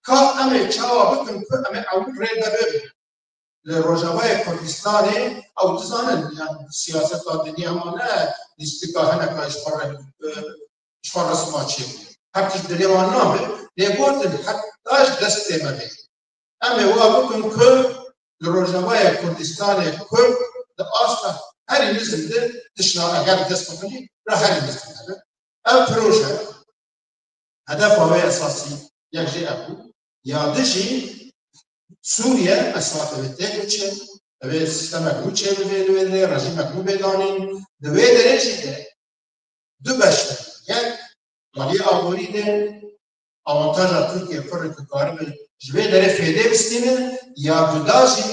Ka em ê çawa bikin ku em ê ewil rê de bibin? Li Rojavayê Kurdistanê ew dizanin, yani siyaseta dinya ma ne lîstika hineka ji xwe re, e, ji xwe resma çêbû. Her tişt dilê wan nabe, lê gotin heta ji destê me bê. Em ê wa bikin ku li Rojavayê Kurdistanê Kurd di asta herî nizm de tişna eger dest bixinî, ra herî nizm hebe. Ev proje hedefa wê esasî yek jê ev bû. Ya dijî Sûriye esas ev ê têk biçe, ev ê sistemek nû çêbibe li wê derê, rejîmek nû bê danîn. Di wê derê jî de du beş e. Yek, aliyê aborî de avantaja Tirkiye pir e ku karibe ji vê derê fêdê bistîne, ya duda jî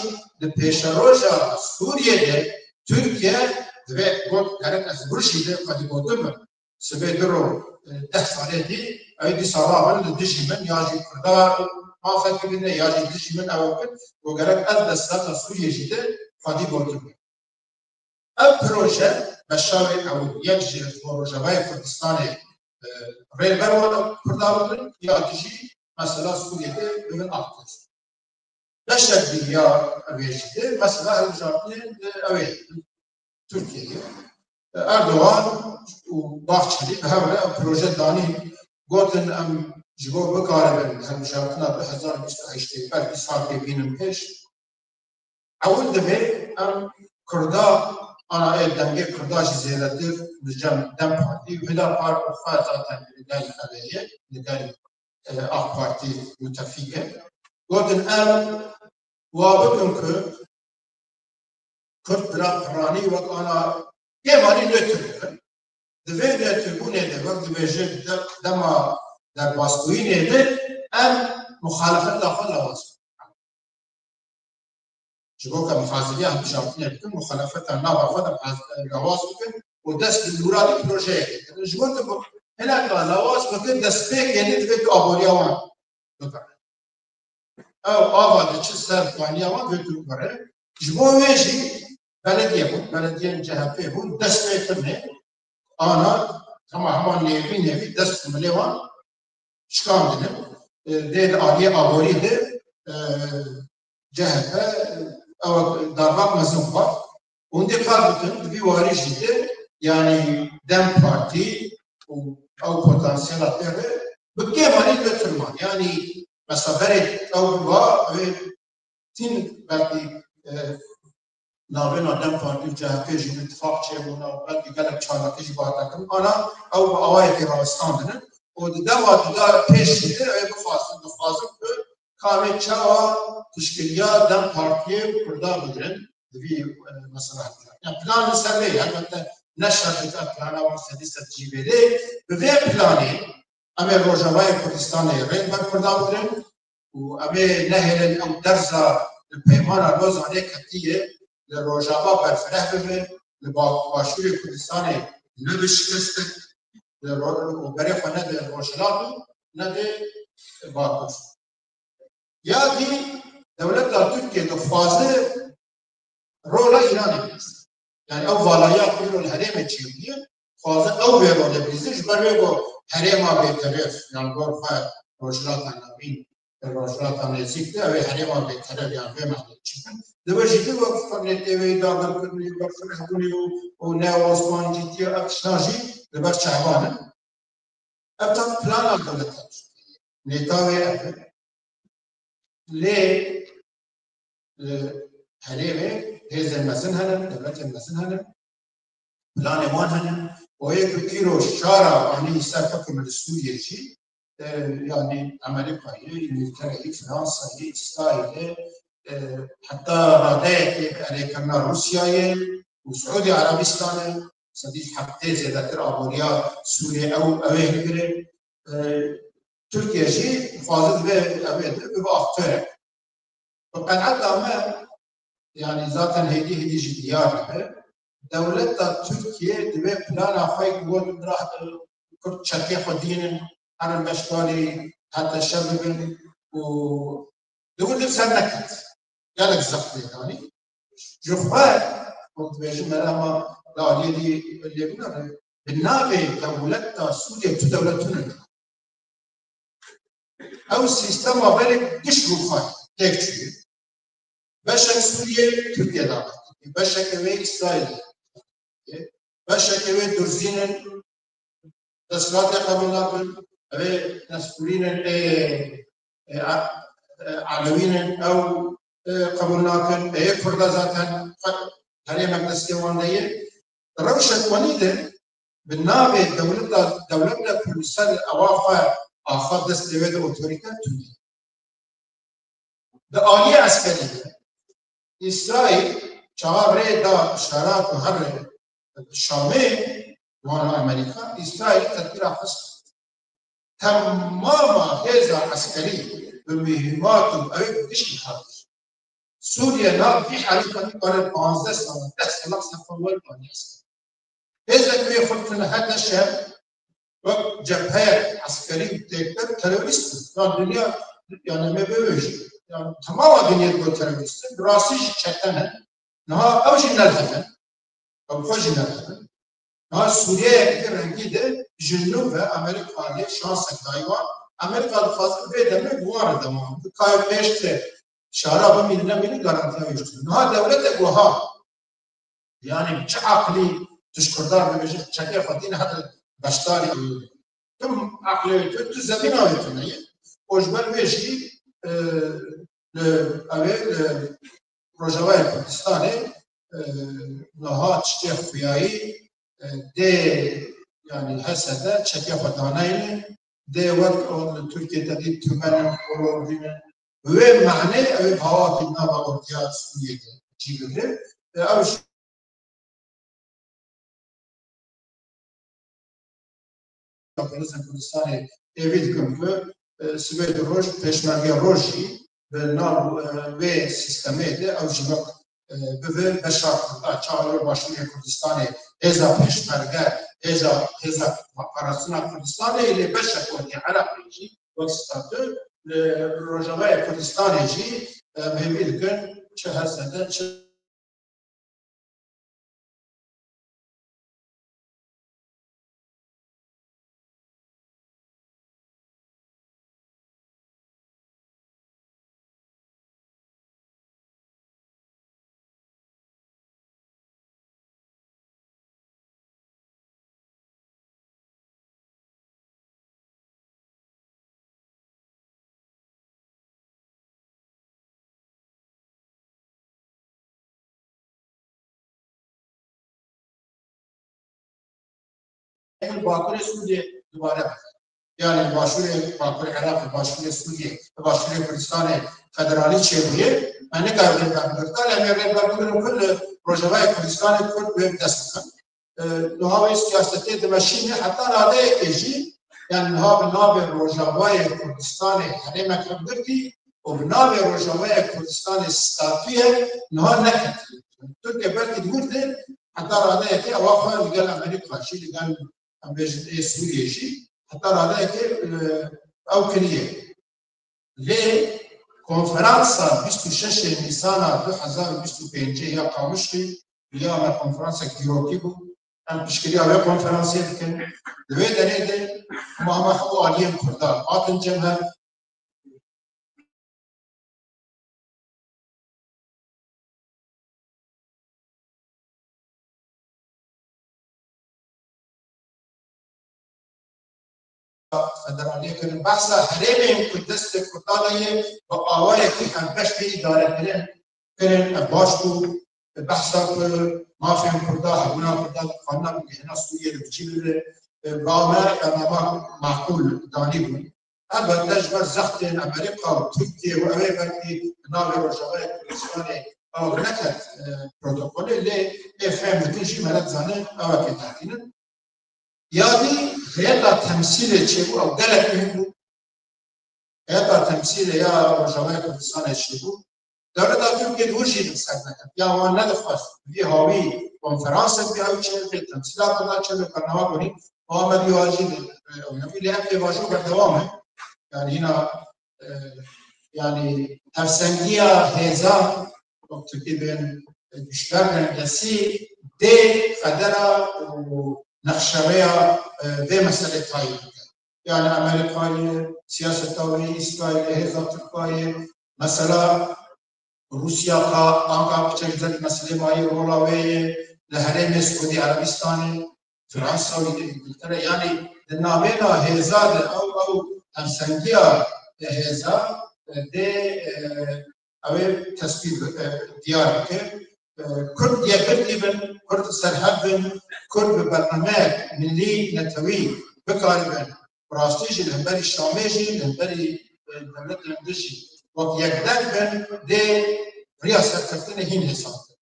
di pêşeroja Sûriyê de Tirkiye divê got gerek ez wir jî de xwedî gotin min. Sibê du ro, e, deh salê dî, ew dîsa rabin li dijî min, ya jî Kurda mafek bibîne, ya jî dijî min ew kin, û gerek ez desthilatê Sûriyê jî de xwedî gotin. Ev proje beşa wê ewil, yek jî ji bo Rojavayê Kurdistanê, e, rê li ber wan Kurda bibin, ya dijî mesela Sûriyê de bibin aktiv. Beşek dî ya ev ê jî de mesela hilbijartinê, e, ew ê Tirkiyeyê. Erdogan û Bahçelî bi hev re ev proje danîn, gotin em ji bo bikaribin hilbijartina du hezar û bîst û heştê belkî salkê bînin pêş. Ewil divê em Kurda, ana ê dengê Kurda jî zêdetir li cem DEM Partî, Hüdapar û xwe zaten li gel ev ê ye, li gel, e, AK Partî mutefîk e. Gotin em wa bikin ku Kurd bila piranî wek ana kêmanî nêtir bibin. Di vê nêtirbûnê de wek dibêje de-, dema derbasbûyînê de em muxalefeta xwe lawaz bikin. Ji bo ke mixaziriya hilbijartinê bikin, muxalefeta nava xwe de lawaz bikin û dest bi mûradî projeyekê kirin. Ji bo tu hineka lawaz bikin, destpêkê nî divê tu aboriya wan bibere. Ew ava diçe ser xwaniya wan vê tu bibere. Ji bo wê jî belediye bûn, belediyên C H P bûn, dest pê kirine, ana, hema hema nêvî nêvî dest milê wan şikandine. E, dê li aliyê aborî de, e, C H P, e, ew darba mezin xwar. Hûn dê qal bikin, di vî warî jî de, yanî DEM Partî û ew potansiyela tê re bi kêmanî li tirman. Yanî mesela berê ew biba, ew ê tîn belkî, e, navêna DEM Partî û C H P jî îtifaq çêbûna û belkî gelek çalakî jî bi hate kirin. Ana ew bi awayekê rawestandin û di dema di da pêş jî de ew ê bixwazin, dixwazin ku ka em ê çawa piştgiriya DEM Partiyê û Kurda bigirin, di vî, e, mesela hevdî. Ya plan li ser vê ye, elbette ne şert dike plana wan sedî sed jî vê lê, bi vê planê em ê Rojavayê Kurdistanê rê li ber Kurdan bigirin û em ê nehêlin ew derza li peymana Lozanê ketiye, li Rojava berfireh bibe, li ba-, Başûrê Kurdistanê nebe şikestek, li ro-, û berê xwe nede Rojhilat û nede Bakur. Ya dî dewleta Tirkiye dixwaze rola Îranê bilîze. Yani ew valahiya ku îro li herêmê çêbûye, dixwaze ew vê rolê bilîze, ji ber wê ku herêma bêteref, yan gor xwe Rojhilata Navîn, Rojhilata Nêzîk de, ew ê herêma bêteref yan vê mehnê çêkin. Di we jî de wek xwe neteweyî dagirkirinê, berfirehbûnê û, û neo-Osmancîtiya, ev tiştan jî li ber çavan in. Ev tam plana dewleta Tirkiyê. Nêta wê ev e. Lê li herêmê hêzên mezin hene, dewletên mezin hene, planê wan hene. O yê ku îro şara anî ser hukm li Sûriyê jî, e, yanî Amerîkayê, Îngiltereyê, Fransayê, Îsraîlê, e, heta radeyekê bi erêkirina Rûsyayê û Siûdî Erebîstanê, sedî heftê zêdetir aboriya Sûriyê ew, ew ê hilgire. E, Tirkiye jî dixwaze di vê, ev ê de bibe aktorek. Bi qenaeta me, yanî zaten hêdî hêdî jî diyar dibe, dewleta Tirkiye divê plana xwe ku got bira, e, Kurd çekê xwe dînin, herin beşdarî heta şev bibin û di wir de ser neket. Gelek zext lê danî. Ji xwe, hûn dibêjin merema li aliyê dî lê bûne, bi navê dewleta Sûriyê tu dewlet tune. Ew sîstema berê giş rûxan têk çûye. Beşek Sûriyê Tirkiye daxil kiriye. Beşeke wê Îsraîlê. Beşeke wê Durzîn in, desthilatê qebûl nakin. Ew ê Nesturîn in, ê, ê, a-, ê, Elewîn in, ew, ê, qebûl nakin. Ê, Kurda zaten herêmek destê wan de ye. Rewşek wenî de bi navê dewleta, dewleta Kurdistan ewa xwe axa destê wê de otorîte tune. Di aliyê eskerî de Îsraîl çawa rê da şara ku here Şamê, wan Amerîka, Îsraîl tedbîra xist. Temama hêza eskerî bi muhîmat û ew ê giştî hat. Sûriye nav vî halî xwe nikare panzdeh sala, deh sala sefa wer anî eskerî. Hêzek wê xwe tune heta şer wek cepheyek eskerî û têkber terorîst in. Ya dinya, yani me bêjî. Yani temama dinya digot terorîst in. Bi rastî jî çete ne. Niha ew jî nedixin. Ew xwe jî nedixin. Niha Sûriyeyeke rengî de ji nû ve Amerîka lê şansek dayî wan. Amerîka dixwaze vê demê bi wan re dewam bike. Ka ew pêş de şara bimîne nemîne garantiya wê jî tune. Niha dewletek wiha, yanî bi çi aqilî tu ji Kurdan dibêjî çekê xwe dîne heta beşdarî ew. Tim aqilê wê tu, tu zemîna wê tune ye. Û ji ber wê jî, e, li, ew ê li Rojavayê Kurdistanê, e, niha tiştê xuyayî, e, dê, yanî H S D çekê xwe daneyne, dê wek o li Tirkiye te dît tümen in, ororîn in. Wê mehnê ew ê bi hawatî nava ordiya Sûriyê de cî bigire. E, ew jî Hêzên Kurdistanê hêvî dikin ku, e, sibê di roj, pêşmerge rojî bi nav, e, vê sîstemê de ew jî wek, e, bibe beşa Kurda. Çawa li Başûrê Kurdistanê hêza pêşmerge, hêza, hêza parastina Kurdistanê lê beşek wekî Iraqê jî wek statû, li Rojavayê Kurdistanê jî, e, em hêvî dikin çi H S D, çi Bakurê Sûriyê dubare bike. Yani li başûrê Bakurê Iraqê, başûrê Sûriyê, li başûrê Kurdistanê federalî çêbûye. Me nikarin rêber bigirta, lê em ê rêber bigirin ku li Rojavayê Kurdistanê Kurd wê bi dest bixin. E, niha wê siyasetê dimeşîne heta radeyekê jî, yani niha bi navê Rojavayê Kurdistanê herêmek hevgirtî û bi navê Rojavayê Kurdistanê statûyek niha neketiye. Tirkiye belkî diwirde heta radeyekê ewa xwe li gel Amerîka jî, li gel em bêjin ê Sûriyê jî heta radeyekê, e, ew kiriye. Lê konferansa bîst û şeş Nîsana du hezar û bîst û pêncê ya Qamişlî, ya me konferansek dîrokî bû. Em piştgiriya wê konferansê dikin. Di wê derê de hema hema hemû aliyên Kurdan hatin cem hev. Federaliyê kirin. Behsa herêmên ku destê Kurdan de ye, bi awayekî hevbeş tê îdare kirin, kirin, ev baş bû. Behsa ku mafên Kurda, hebûna Kurda di xanina bigihîna Sûriyê li biçî bibe, bi ava me bernama maqûl danî bûn. Elbette ji ber zextên Amerîka û Tirkiye û ew ê belkî di navê Rojavayê Kurdistanê ew neket, e, protokolê, lê ê fêm dikin jî me ne dizane ew ê tehdînin. Ya dî heyeta temsîlê çêbû, ew gelek muhîm bû. Heyeta temsîlê ya Rojavayê Kurdistanê çêbû. Dewleta Tirkiyê di wir jî li ser neket. Ya wan nedixwest vî hawî konferansek bî ew çêbê, temsîla Kurdan çêbê, bernama gonî. Wan me vî hawî jî li, e, ewnebî lê ev pêvajo berdewam e. Yani hîna, e, yani hevsengiya hêzan, wek Tirkî bên, e, güçler dengesî dê qedera û nexşereya, e, vê meselê tayîn dike. Yani Amerîkayê, siyaseta wê, Îsraîlê, hêza Tirkayê, mesela Rûsya ka anka piçek zek meselê mayî rola wê ye, li herêmê Siûdî Erebistanê, Fransa û Îngiltere, yani di navêna hêza de ew, ew hevsengiya hêza dê, e, ew ê tespît bi-, e, diyar bike. E, Kurd yekgirtî bin, Kurd serhev bin, Kurd bi bernameyek milî netewî bikaribin. Bi rastî jî li hemberî Şamê jî, li hemberî, e, dewletên din jî wek yekdeng bin, dê riya serkeftinê hîn hesabtin.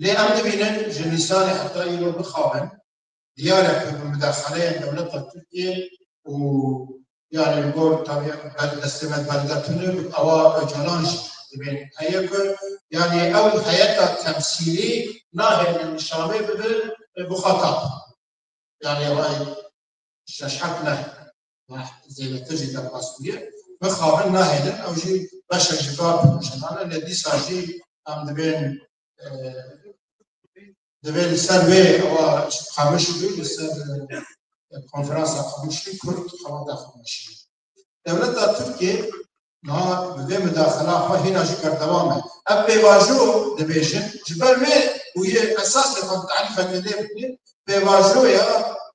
Lê em dibînin ji Nîsanê heta îro bixabin, diyar e ku bi mudaxaleyên dewleta Tirkiyê û, yani, li gor tabiya bel-, destê me belde tune, ewa Ocalan jî dibên heye ku, yani, ew heyeta temsîlî nahêlin Şamê bibin muxatab. Yani, ray şeş heft meh, meh zêdetir jî derbas bûye. Mixabin nahêlin, ew jî beşek ji vê projeyan e, lê dîsa jî em dibên, e, divê li ser wê ewa Qamişlî, li ser, e, konferansa Qamişlî Kurd xebata xwe meşînin. Dewleta Tirkiyê niha bi vê mudaxila xwe hîna jî berdewam e. Ev pêvajo dibêjin, ji ber wê bûye esasê xwe bi tarîfekê lê bikî, pêvajoya,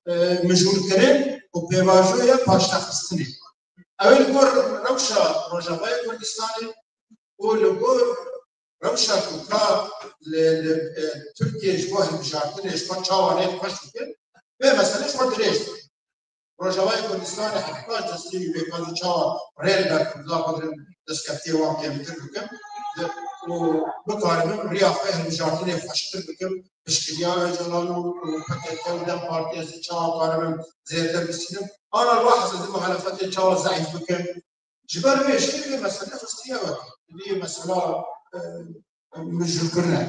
e, mijûlkirin û pêvajoya paşnexistinê. Ew ê li gor rewşa Rojavayê Kurdistanê û li gor rewşa ku ka li, li, e, Tirkiye ji bo hilbijartinê ji xwe çawa rê xweş dikin, vê meselê ji xwe dirêj dikin. Rojavayê Kurdistanê heta destê wî bê ka jî çawa rê li ber Kurdan bigirin, destkeftiyê wan kêmtir bikin û bikaribin riya xwe hilbijartinê xweştir bikin. Piştgiriya Ocalan û, û P K K û DEM Partiyê jî çawa karibin zêdetir bistînin. Ana li wa hesabê muhalefetê çawa zeîf bikin. Ji ber wê jî vê mesele xistiye weke. Vê mesela, e, mijûlkirinê.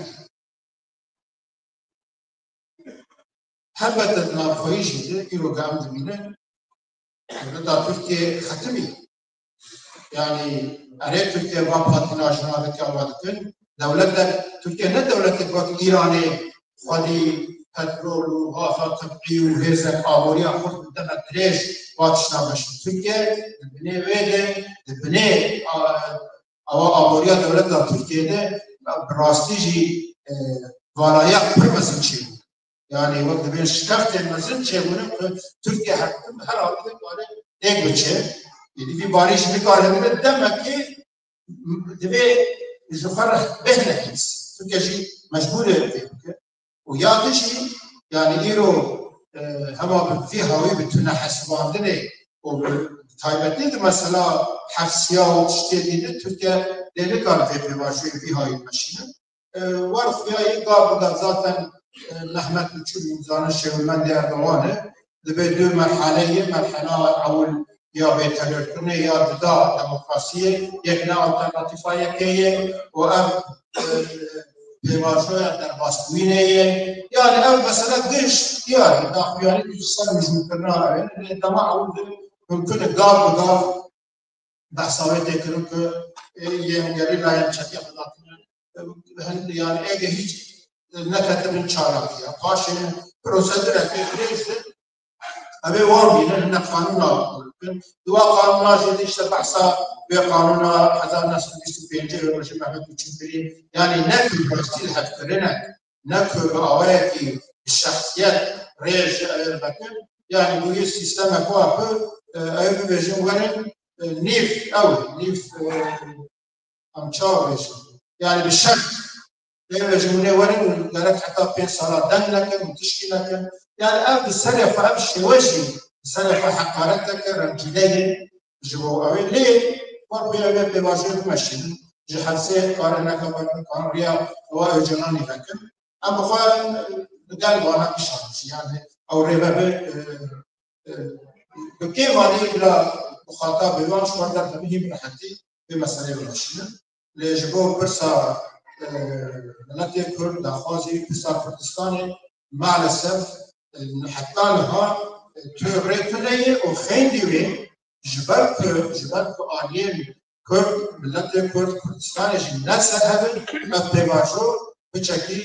Helbete di navxweyî jî de îro em dibînin, dewleta Tirkiyê xetimî. Yani erê Tirkiye va patîna jina dike, va dikin. Dewletek, Tirkiye ne dewletek wek Îranê xwedî petrol û gaza tebî û hêzek aboriya xurt bi deme dirêj va tişta meşin. Tirkiye di binê wê de, di binê, a, awa aboriya dewleta Tirkiye de bi rastî jî, e, valayak pir mezin çêbû. Yani wek dibên şikeftên mezin çêbûne ku Tirkiye her tim her awî de kare têk biçe. Êdî vî barî jî nikare bide demekê divê ji xwe re bêhne hîs. Tirkiye jî mecbûr e vê bike. Û ya din jî, yani îro e, hema bi vî hawî bi tune hesibandinê û bi taybetî di mesela hefsiya û tiştê dî de Tirkiye lê nikare vê pêvajoyê vî hawî meşîne. E, wer xuya yê gar bida zaten, e, Mehmet Uçur zanin şêwirmendê Erdogan e. Dibê du merhale ye, merhela ewil ya bêterorkirinê ya dida demokrasiyê, yek ne alternatîfa yekê ye û ev, e, pêvajoya derbasbûyînê ye. Yani ev mesele giş diyar e, daxuyanî du ser mijûlkirina ew e. Lê dema ewil de mimkun e gar bi gar behsa wê tê kirin ku, e, yên gerîla yên çetî xwe datine, e, hin, yani êge hîç, e, neketibin çalakiya. Paşê prosedureke dirêj de ev ê wan bînin, hine qanûna bikin. Di wa qanûna jî de işte behsa wê qanûna hezar neh sed û bîst û pêncê wê rojê Mehmet Uçur kirî. Yani ne ku rastî li hev kirine, ne ku bi awayekî bi şexsiyet rê ji ew ê vekin. Yani bûye sîstemek wa ku, e, ew bibêjin werin, e, nîv, ew, nîv, e, em çawa bêjin? Yani bi şert. Lê bêjin hûn ê werin, gerek heta pênc sala deng nekin û tişkî nekin. Yani ev bi serê xwe, ev şêwe jî bi serê xwe heqaret dike, remcîne ye ji bo ew ê. Lê wer xuya wê pêvajoyê bimeşînin. Ji hevsê karin neke werin, karin riya wa Ocalanî vekin. Em bi xwe li gel wana kişandin jî, yani ew rêve bi, e, e, bi kêvanî bila muxatab bê wan ji xwe derdibin hîn bi rehetî vê meseleyê bimeşînin. Lê ji bo pirsa, e, miletê Kurd, daxwazî pirsa Kurdistanê maalesef, e, heta niha, e, tu rê tune ye û xeyndî wê ji ber ku, ji ber ku aliyên Kurd, miletê Kurd, Kurdistanê jî ne li ser hev in, ev pêvajo piçekî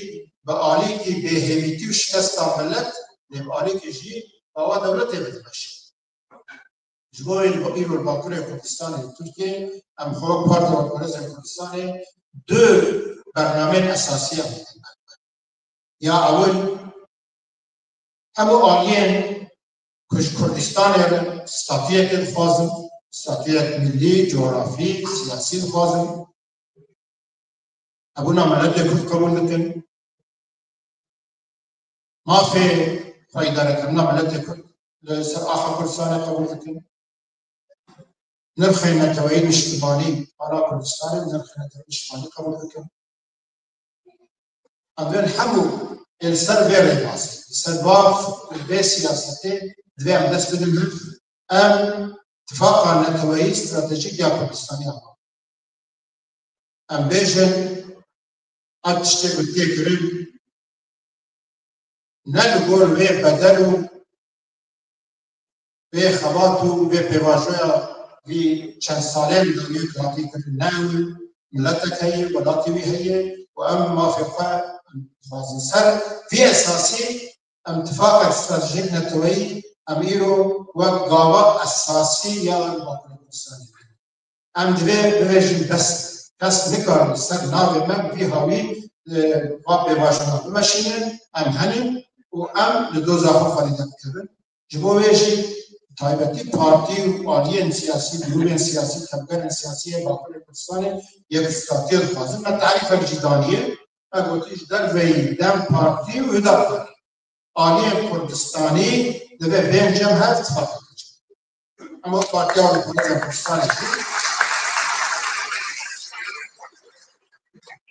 bi alîkî bêhêvîtî û şikesta milet, lê bi alîkî jî awa dewletê ve dimeşe. Ji bo wê îro li Bakurê Kurdistanê li Tirkiyeyê em xwe wek Partiya Kurezên Kurdistanê du bernameyên esasî em didin. Ya ewil, hemû aliyên ku ji Kurdistanê re statuyekê dixwazin, statuyek milî, cografî, siyasî dixwazin. Hebûna miletê Kurd qebûl dikin. Mafê xwe îdarekirina miletê Kurd li ser axa Kurdistanê qebûl dikin. Nirxê neteweyî niştimanî, para Kurdistanê nirxê neteweyî niştimanî qebûl dikin. Em bên hemû ê li ser vê rêbazê, li ser va vê siyasetê divê em dest bidin. Em tifaqa neteweyî stratejîk ya Kurdistanê ya. Em bêjin, ev tiştê ku tê kirin, ne li gor vê bedel û vê xebat û vê pêvajoya vî çend salên dawiyê ku hatî kirin, ne ew miletek heye, welatê wî heye û em mafê xwe dixwazin. Ser vî esasî em tifaqek stratejîk neteweyî em îro wek gava esasî ya Bakurê Kurdistanê kirin. Em divê bibêjin bes, kes nikare li ser navê me bi vî hawî, e, va pêvajoya bimeşîne, em henin û em li doza xwe xwelî derdikevin. Ji bo wê jî taybetî partî û aliyên siyasî, grûbên siyasî, tevgerên siyasî yê Bakurê Kurdistanê yek stratî dixwazin. Me tarîfek jî daniye, me gotî ji derveyî DEM Partî û Huda Partî. Aliyên Kurdistanî divê bên cem hev tifaqek bikin. Em wek Partiya Kurezên Kurdistanê jî,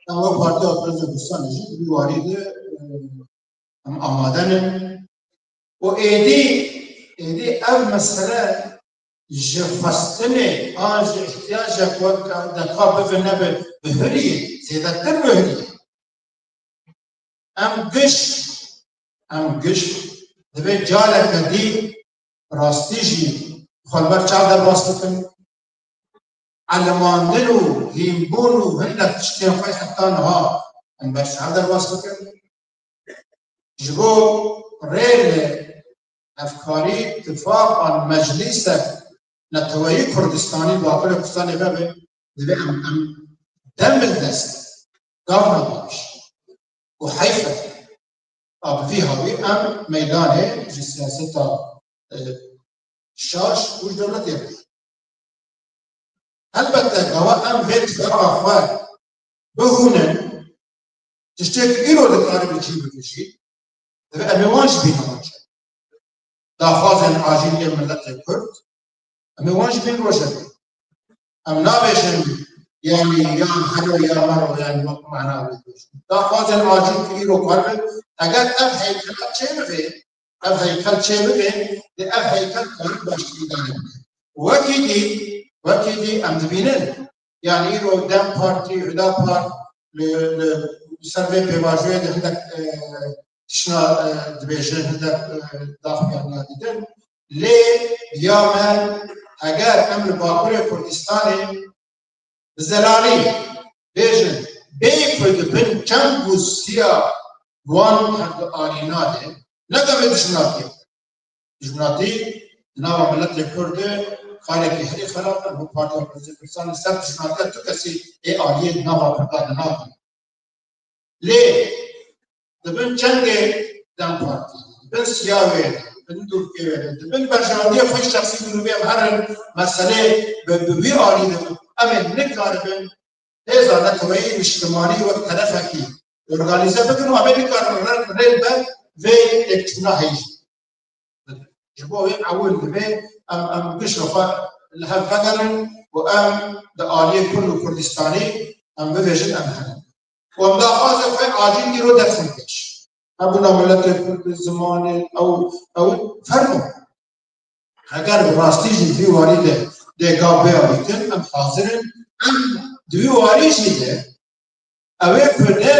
em wek Partiya Kurezên Kurdistanê jî di vî warî de, e, em amade ne. Û êdî, êdî ev mesele ji xwestinê an ji îhtiyacek wek deka bibe nebe bi huriyê, zêdetir bi huriyê. Em giş, em giş divê careke dî rastî jî xwe li ber çav derbas bikin. Elimandin û hînbûn û hinek tiştên xwe heta niha em ber çav derbas bikin. Ji bo rê li hevkarî, tifaq an meclîsek neteweyî Kurdistanî, Bakurê Kurdistanê vebe, divê em, em dem li dest gav neda. Û heyf e. A bi vî hawî em meydanê ji siyaseta, e, şaş û ji dewletê re. Helbette gava em vê tifaqa xwe bihûnin, tiştê ku îro dikare bi cî bibe jî, divê em ê wan ji bîra bikin. daxwazên acîl yên miletê Kurd, em ê wan ji bîn rojevê. Em nabêjin, yanî, yan hero ya mero, yanî wek mana wê bêjin. Daxwazên acîl ku îro karibin, eger ev heykel çêbibe, ev heykel çêbibe, dê ev heykel karin baştir îdare bike. Wekî dî, wekî dî em dibînin, yanî îro DEM Partî, Huda Part, li, li ser vê pêvajoyê de hindek, e, tişna, e, dibêje, hindek, e, daxuyaniyatî din. Lê ya me, eger em li Bakurê Kurdistanê bi zelalî bêjin, bê ku di bin çeng û siya wan her du alîna de, ne devê dijminatiyê. Dijminatî di nava miletê Kurd de karekî herî xerab e. Bo Partiya Opozîsyonê Kurdistanê ser dijminatiya tu kesî ê aliyê di nava Kurda de nake. Lê di bin çengê DEM Partî, di bin siya wê de, di bin dûrkê wê de, di bin berjewendiya xwe şexsî, mirovî em herin meselê bi, bi wî alî de em ê nikaribin hêza neteweyî niştimanî wek terefekî organîze bikin û em ê nikaribin rê, rê li ber vê têkçûna heyî jî. Ji bo wê ewil divê em, em gişa xwe li hev vegerin û em di aliyê Kurd û Kurdistanî em bibêjin em herin. Û em daxwazê xwe acîl îro derxin pêş. Hebûna miletê Kurd, zimanê ew, ew fermo. Heger bi rastî jî vî warî de dê gav bêya dîtin, em hazir in. Em di vî warî jî de ew ê ku ne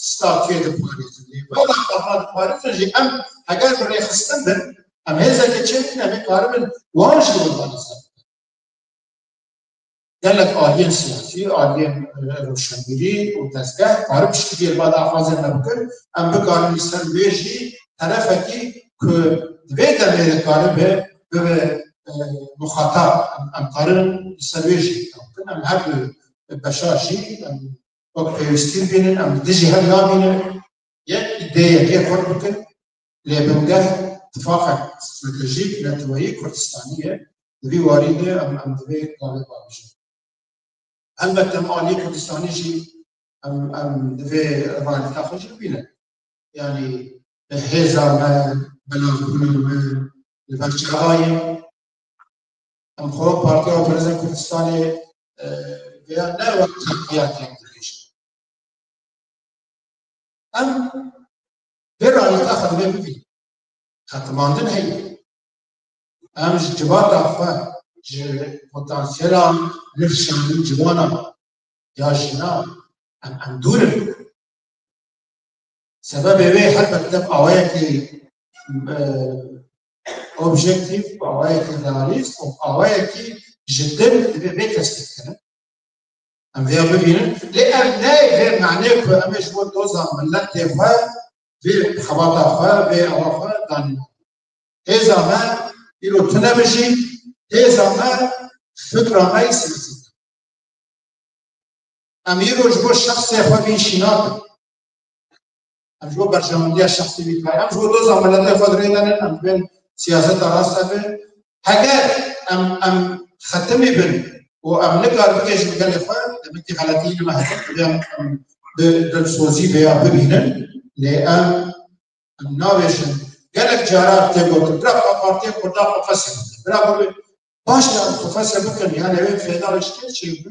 statûyê diparêzin, lê wela xwe diparêzin jî em heger bi rêxistin bin, em hêzeke çêkin, em ê karibin wan jî organîze bikin. Gelek aliyên siyasî, aliyên, e, roşenbîrî û dezgeh karib piştgiriyê li ba daxwazên me bikin, em bikarin li ser wê jî terefekî ku di vê demê de karibe bibe, e, muxatab, em, em karin li ser wê jî bikin. Em her du beşa jî em wek pêwîstî bibînin, em li dijî hev nabînin. Yek dê yekê xurt bikin, lê bingeh tifaqek stratejîk neteweyî Kurdistanî ye. Di vî warî de em, em divê gavê bavêjin. Elbette em aliyê Kurdistanî jî em, em divê realîta xwe jî bibînin. Yanî hêza me, belavbûna me li ber çava ye. Em xwe wek Partiya Opozîsyonê Kurdistanê, e, veya ne wek teqiyatiyek dibêjin. Em vê realîta xwe divê bibînin. Hetimandin heye. Em ji civata xwe, ji potansiyela nifşanîn civana ya jina em, em dûr in. Sebebê wê helbet bi awayekî, e, objektîf, bi awayekî realîst û bi awayekî ji dil divê vê tespît kirin. Em vêya bibînin. Lê ev ne vê manê ku em ê ji bo doza miletê xwe, vê xebata xwe, vê awa xwe danîne. Hêza me îro tune bijî, hêza me fikra me yî siyasî. Em îro ji bo şexsê xwe vî şî nakin. Em ji bo berjewendiya şexsî vî kar. Em ji bo doza miletê xwe dirêdenin, em dibên siyaseta rast hebe. Heger em, em xetimî bin û em nikar bigihêjin gelê xwe, demek ki xeletî li me hebe, divê em, em bi dilsozî vêya bibînin. Lê em, em nabêjin. Gelek cara tê gotin, bira xwe partiyên Kurdan xwe fesih bikin. Bira gotin, baş e, em xwe fesih bikin, yani wê fêda wê ji kê çêbû?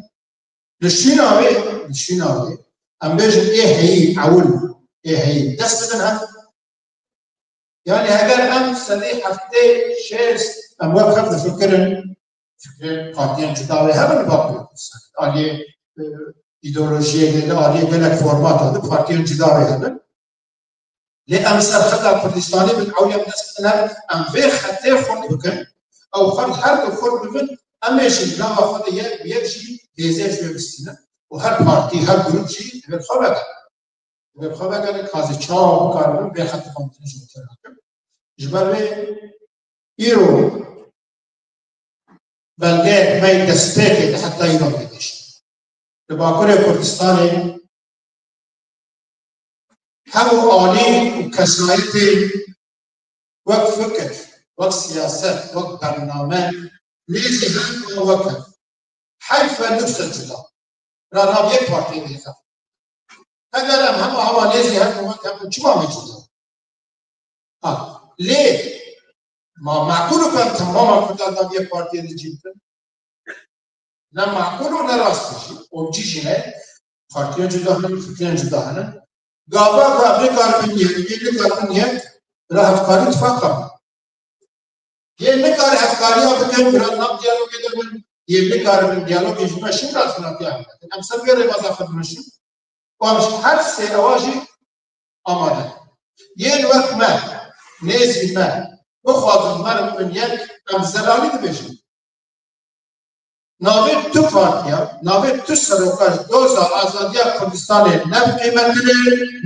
Li şûna wê, li şûna wê, em bêjin ê heyî, ewil, ê heyî, dest bidin hev. Yani heger em sedî heftê şêst em wek hev difikirin, fikrên partiyên cuda wê hebin li Bakurê Kurdistanê. Aliyê, e, îdeolojiyê de, aliyê gelek formata de partiyên cuda wê hebin. Lê em ser xeta Kurdistanê bin, ewlê em dest bidin hev, em vê xetê xurt bikin, ew xurt her du xurt bibin, em ê jî nava xwe de yek bi yek jî hêzê ji wê bistînin û her partî, her grûp jî divê bi xwe vegere. Divê bi xwe vegere, ka ez ê çawa bikaribim vê xetê xwe bidim ji bo têrakim. Ji ber vê îro belgeyek me yê destpêkê de heta îro têgihiştin. Li Bakurê Kurdistanê hemû alî û kesayetê wek fikir, wek siyaset, wek bername, nêzî hev û wek hev. Heyf e nifşe cuda. Ra nav yek partiyê bihêze. Heger em hema hema nêzî hev û wek hev, çima me cuda? Ha, lê Ma meqûl e ku em temama Kurdan daviya partiyê li cî bikin? Ne meqûl û ne rast e jî. Û cî jî ne. Partiyan cuda hene, fikiran cuda hene. Gava ku em nikaribin yek, yê nikaribin yek, bila hevkarî tifaqa. Yê nikare hevkariya bikin, bila nav diyalogê de bin. Yê nikaribin diyalogê ji me şin rast natiya bikin. Em ser vê rêbaza xwe dimeşin. Û em ji her sê ewa jî amade. Yên wek me, nêzî me, bixwazin herin bin yek, em zelalî dibêjin. Navê tu partiya, navê tu seroka ji doza azadiya Kurdistanê ne bi qîmetir e,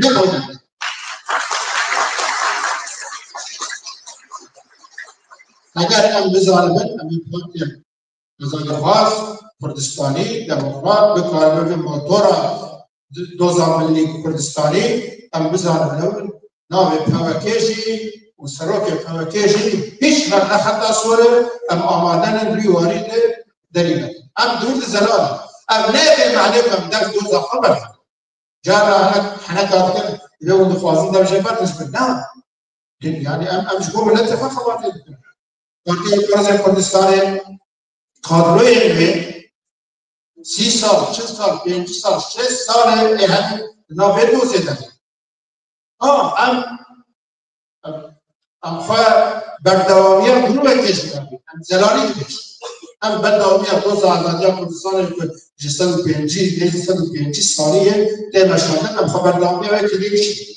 ne modern e. Eger em bizanibin, em ê partiya azadîxwaz, Kurdistanî, demokrat, bikaribin motora doza milî Kurdistanî, em bizanin ew navê P W K jî û serokê P W K jî hîç her ne heta sor e, em amade ne rîwarî de derî nekin. Em dûr di zelal in. Ev ne vê manê ku em dest doza xwe berdin. Carna hinek, heneka dikin, divê hûn dixwazin dev jê berdin ji bin. Na. Din, yani em, em ji bo miletê xwe xebatê dikin. Partiya Kurd Kurdistanê kadroyên wê sî sal, çil sal, pêncî sal, şêst sal e, ê hemî di nav vê dozê de ne. Ha, em, em, em xwe berdewamiya grûbekê jî dibin. Em zelalî dibêjin. Em berdewamiya doza azadiya Kurdistanê ku ji sed û pêncî, nêzî sed û pêncî salî ye tê meşandin, em xwe berdewamiya wê kirî dişînin.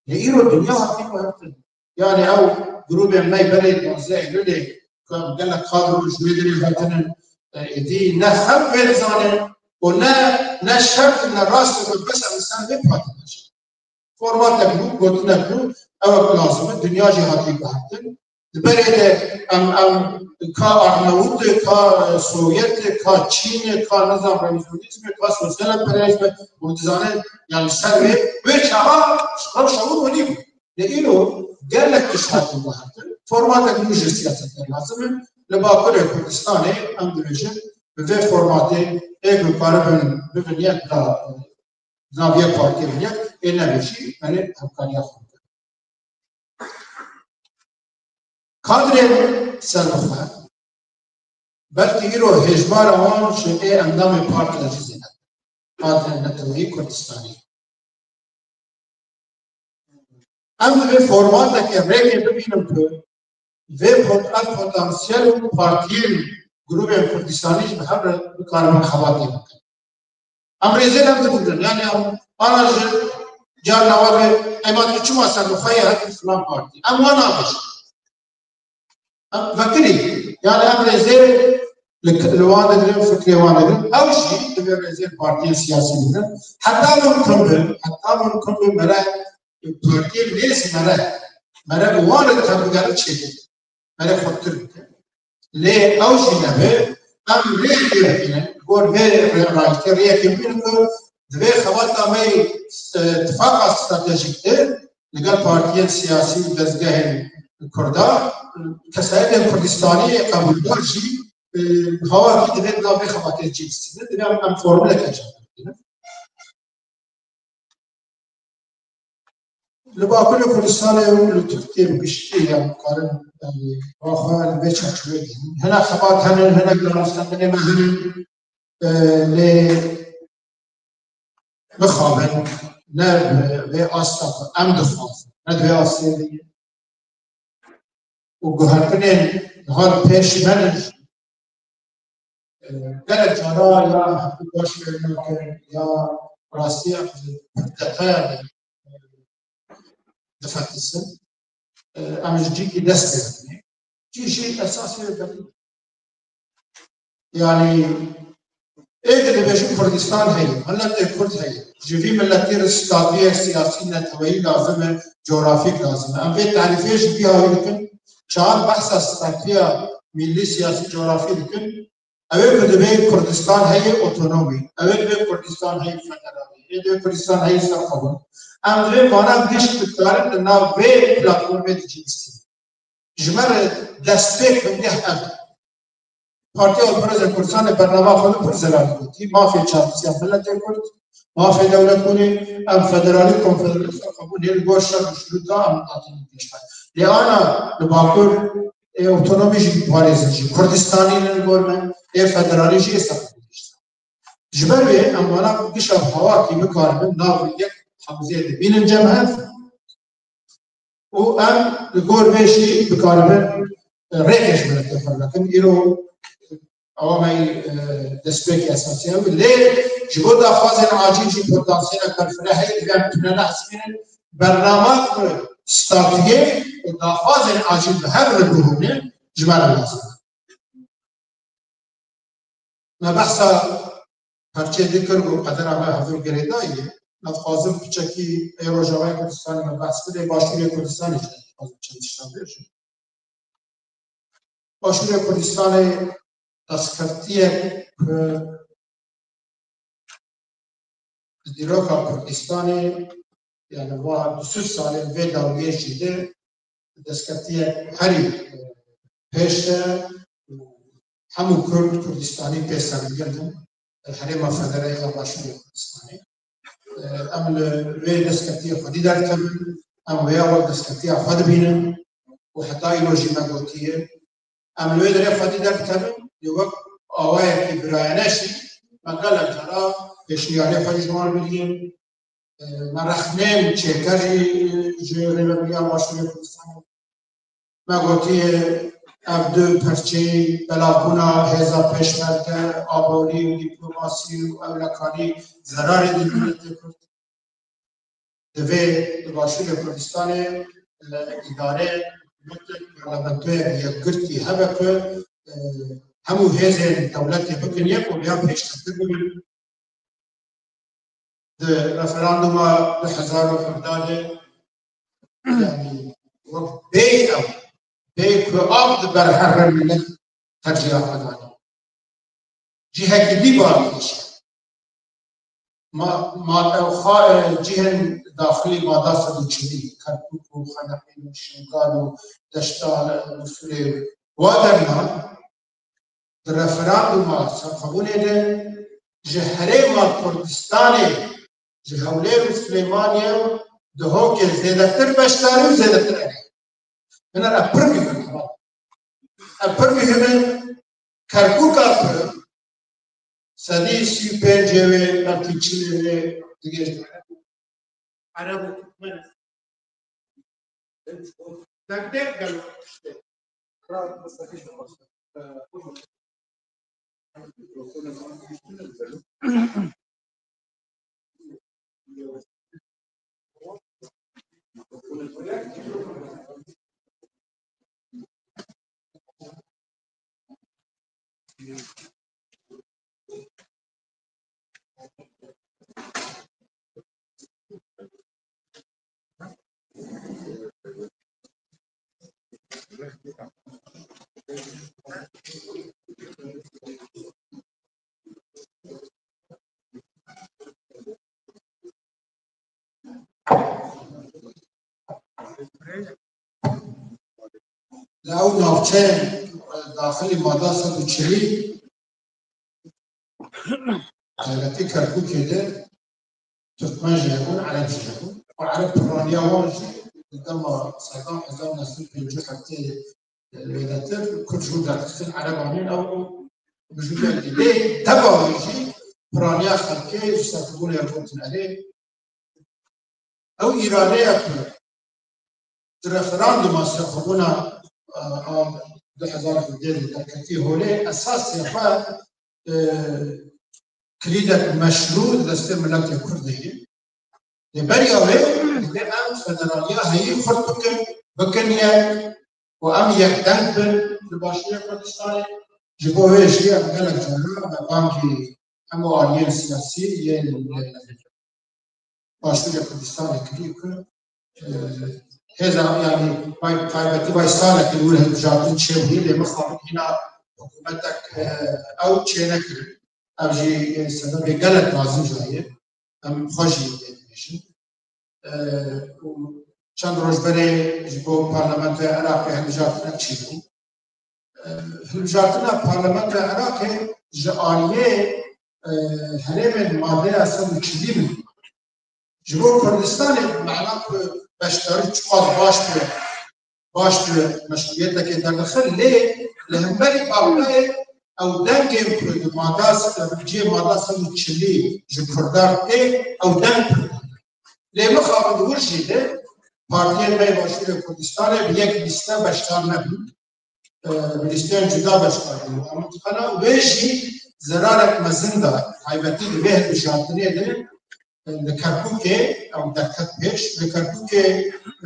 Lê îro dinya hatî guhertin. Yani ew grûbên me berê duwazdeh Eylûlê ku em gelek kadro ji wê derê hatinin, e, êdî ne xelk wê dizanin û ne, ne şert ne rast e ku bes em li ser vê partî de jî. Formatek bû, gotinek bû, ew e ku lazim e, dinya jî hatî guhertin. Di berê de em, em ka Arnavut e, ka Sovyet e, ka Çîn e, ka nizam revîzyonîzm e, ka sosyal emperyalîzm e, hûn dizanin, yani ser wê, wê çaxa rewşa hûn hûnî bû. Lê îro gelek tişt hatin guhertin. Formatek nû ji siyasetê lazim e. Li Bakurê Kurdistanê em dibêjin, bi vê formatê ê ku karibin bibin yek da, nav yek partiyê bin yek, ê nebê jî, em ê hevkariya xwe bikin. Kadrên serbixwe, belkî îro hêjmara wan ji ê endamê partiyê jî zêde, kadrên neteweyî Kurdistanî. Em divê formateke rêkê bibînin ku vê pot-, ev potansiyel û partiyên grûbên Kurdistanî ji bi hev re bikaribin xebatê bikin. Em rêzê ne bidin, yani em ana ji carna we be, ey ma tu çima serbixwe yî, heta filan partî. Em wan nabêjin. Em vekirî, yani em rêzê li, li wan digirin, fikrê wan digirin. Ew jî divê rêzê partiyên siyasî bigrin. Heta mumkin be, heta mumkin be mere partiyên nêz mere, mere bi wan re tevbigerin çêtir. Mere xurtir bike. Lê ew jî nebe, em rêyekê bibînin, gor vê rê-, rayîtê rêyekê bibînin ku divê xebata me yê, e, tifaqa stratejîk de li gel partiyên siyasî û dezgehên Kurda, e, kesayetên Kurdistanî yê qebûldar jî, e, hawakî divê di nav vê xebatê cî bistînin. Divê em, em formuleke cî bistînin. Li Bakurê Kurdistanê û li Tirkiyê bi giştî em karin, em, xwe li vê çarçoveyê bînin. Hinek xebat hene, hinek danûstendinê me hene, e, lê bixabin, ne bi vê asta ku em dixwazin, ne di vê astê de ye. Û guhertinên niha li pêş me ne jî, e, gelek cara ya hevdû baş fêm nakin, ya rastiya pirdeqeya de, e, difetisin. E, em ji cîkî dest pê dikin. Cî jî esasê belî. Yani, ê dibêjin Kurdistan heye, miletê Kurd heye. Ji vî miletî re statûyek siyasî neteweyî lazim e, coğrafîk lazim e. Em vê tarîfê ji vî hawî dikin. Çaxan behsa statûya milli siyasî coğrafî dikin. Ew ê ku divê Kurdistan heye otonomî. Ew ê divê Kurdistan heye federalî. Ê divê Kurdistan heye serxwebûn. Em divê vana giş bikarin di nav vê platformê de cî bistînin. Ji me re destpêk bingeh ev e. Partiya Kurderên Kurdistanê bernama xwe li pir zelalî gotî. Mafê çarpisiya miletê Kurd, mafê dewletbûnê, em federalî, konfederalî serxwebûn hê li gor şert û şurûta em hatine pêşxwe. Lê ana li Bakur ê otonomî jî parêzin jî Kurdistanî ne li gor me, ê federalî jî êsta Kurdistanî. Ji ber wê em wana gişa hawakî bikaribin nav yek hewzê de bînin cem hev û em li gor vê jî bikaribin, e, rêkê ji miletê xwe vekin. Îro ewa me, e, destpêkê esasî ew. Lê ji bo daxwazên acîl jî potansiyelek berfireh heye, divê em tunela hesibînin. Bernama ku statiyê û daxwazên acîl bi hev re bihûne ji me re lazim e. Me behsa perçê dikir û qedera me hevdû girêdayî ye. Me dixwazim piçekî ê Rojavayê Kurdistanê me behs bide, Başûrê Kurdistanê jî dixwazim çend tiştan bêjim. Başûrê Kurdistanê destkeftiyek ku di dîroka Kurdistanê, yani va du sed salên vê dawiyê jî de destkeftiyek herî, e, pêş de û hemû Kurd, Kurdistanî pê serbilind in. Herêma Federal ya Başûrê Kurdistanê. E, em li wê destkeftiyê xwedî derdikevin, em wêya wek destkeftiya xwe dibînin û heta îro jî me gotiye. Em li wê derê xwedî derdikevin, lê wek awayekî birayene jî me gelek cara pêşniyarê xwe jî ji wan bigihîn. E, me rexnên çêker jî ji Rêveberiya Başûrê Kurdistanê. Me gotiye ev du perçeyî belavbûna hêza pêşmerge, aborî û dîplomasî û ewlekanî zerarê di miletê Kurd. Divê di Başûrê Kurdistanê, e, îdare, parlamentoyek yekgirtî hebe ku, e, hemû hêzên dewletê bikin yek û vêya pêşketin bibin. Di referanduma du hezar û hevdeh de, yanî wek bêyî ew, bêyî ku av di ber here milet tercîha xwe danî. Cihekî dî balkêş e. Ma, ma ew xa, e, cihên daxilî mada sed û çilî, Kerkûk û Xeneqîn û Şingal û deşta, e, Mûsilê û wa derna, di referanduma serxwebûnê de ji Herêma Kurdistanê, ji Hewlêr û Silêmaniyê û Dihokê zêdetir beşdarî û zêdetir erê. Hina ev pir muhîm e. Ev pir muhîm e. Kerkûka pir sedî sî û pêncê wê belkî çilê wê digihêjin Ereb û Ereb û Kurd. Degdeg gelo işte. Li ew navçeyên daxilî mada sed û çilî, taybetî Kerkûkê de Tirkmen jî hebûn, Ereb jî hebûn. Û Ereb piraniya wan jî di dema Sedam hezar neh sed û pêncî û heftê wêdetir, Kurd ji wir derxistin, Ereb anîn ew bi jû gelkî. Lê dema wê jî piraniya xelkê ji serxwebûnê re gotin erê. Ew îradeya ku di referanduma serxwebûna, e, a du hezar û hevdeh de derketî holê, esasê xwe, e, kilîdek meşrû di destê miletê Kurd de ye. Lê beriya wê divê em federaliya heyî xurt bikin, bikin yek û em yekdeng bin li Başûrê Kurdistanê. Ji bo wê jî em gelek caran me bangî hemû aliyên siyasî yên Başûrê Kurdistanê kirî ku, e, hêza, yanî, vay, taybetî vay salekî li wir hilbijartin çêbûyî, lê mixabin hîna hikûmetek, e, ew çênekirin. Ev jî, e, sebebê gelek mezin jî ye. Em xwe jî lê dibêjin. E, û çend roj berê ji bo Parlamentoya Iraqê hilbijartinek çêbû. E, hilbijartina Parlamentoya Iraqê ji aliyê, e, herêmên madeya sed û çilî min. Ji bo Kurdistanê mena ku beşdarî çiqas baş be, baş bi meşruiyeteke derdixin, lê li hemberî Bagdayê ew dengên ku di mada, cihê mada sed û çilî ji Kurdan tê, ew deng pir bûne. Lê mixabin di wir jî de partiyên me yê Başûrê Kurdistanê bi yek lîste beşdar nebûn. E, bi lîsteyên cuda beşdar bûn. Ama xana wê jî zerarek mezin da, taybetî di vê hilbijartinê de, e, li Kerkûkê, ew derket pêş, li Kerkûkê,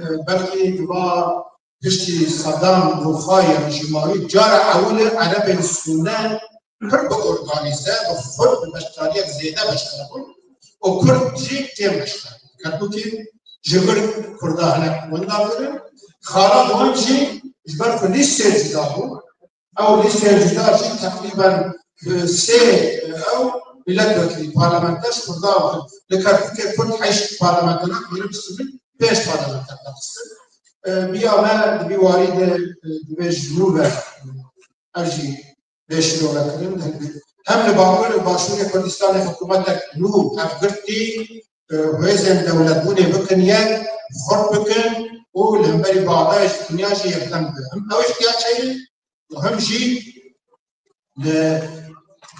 e, belkî di va piştî Saddam rûxayê rejîmayî cara ewil e Erebên Sûne pir bi organîze, bi xurt, bi beşdariyek zêde beşdar bûn û Kurd jî kêm beşdar bûn. Kerkûkê ji vir Kurda hinek winda kirin. Xala di wan jî ji ber ku lîsteyê cuda bû, ew lîsteyê cuda jî teqrîben bi sê ew milletvekilî, parlamenter ji Kurda li Kerkûkê Kurd heşt parlamenteran, Kurd pênc parlamenter xistin. E, biya me di vî warî de, e, divê ji nû ve, e, ev jî bê şîrove kirin. Hem li Bakur û Başûrê Kurdistanê hikûmetek nû hevgirtî, e, hêzên dewletbûnê bikin yek, xurt bikin û li hemberî Baxdayê ji dinya jî yekdem bibe. Hem ew ihtiyac heye û hem jî li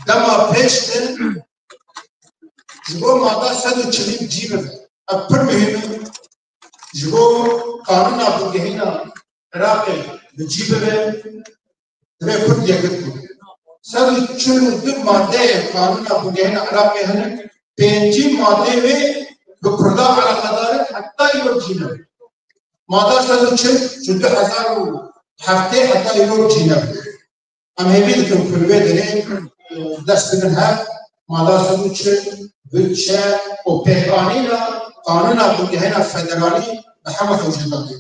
dema pêş de ji bo mada sed û çilî bi cî bibe. Ev pir muhîm e. Ji bo qanûna bingehîna Iraqê bi cî bibe, divê Kurd yekgirtî be. Sed û çil û du madeyê qanûna bingehîna Iraqê hene, pêncî madeyê wê bi Kurdan eleqedar e, heta îro cî nebû. Mada sed û çil ji du hezar û heftê heta îro cî nebû. Em hêvî dikin ku li vê derê, e, dest bidin hev, mada sed û çil, budçe û pêkanîna qanûna bingehîna federalî bi hema hewce dadê.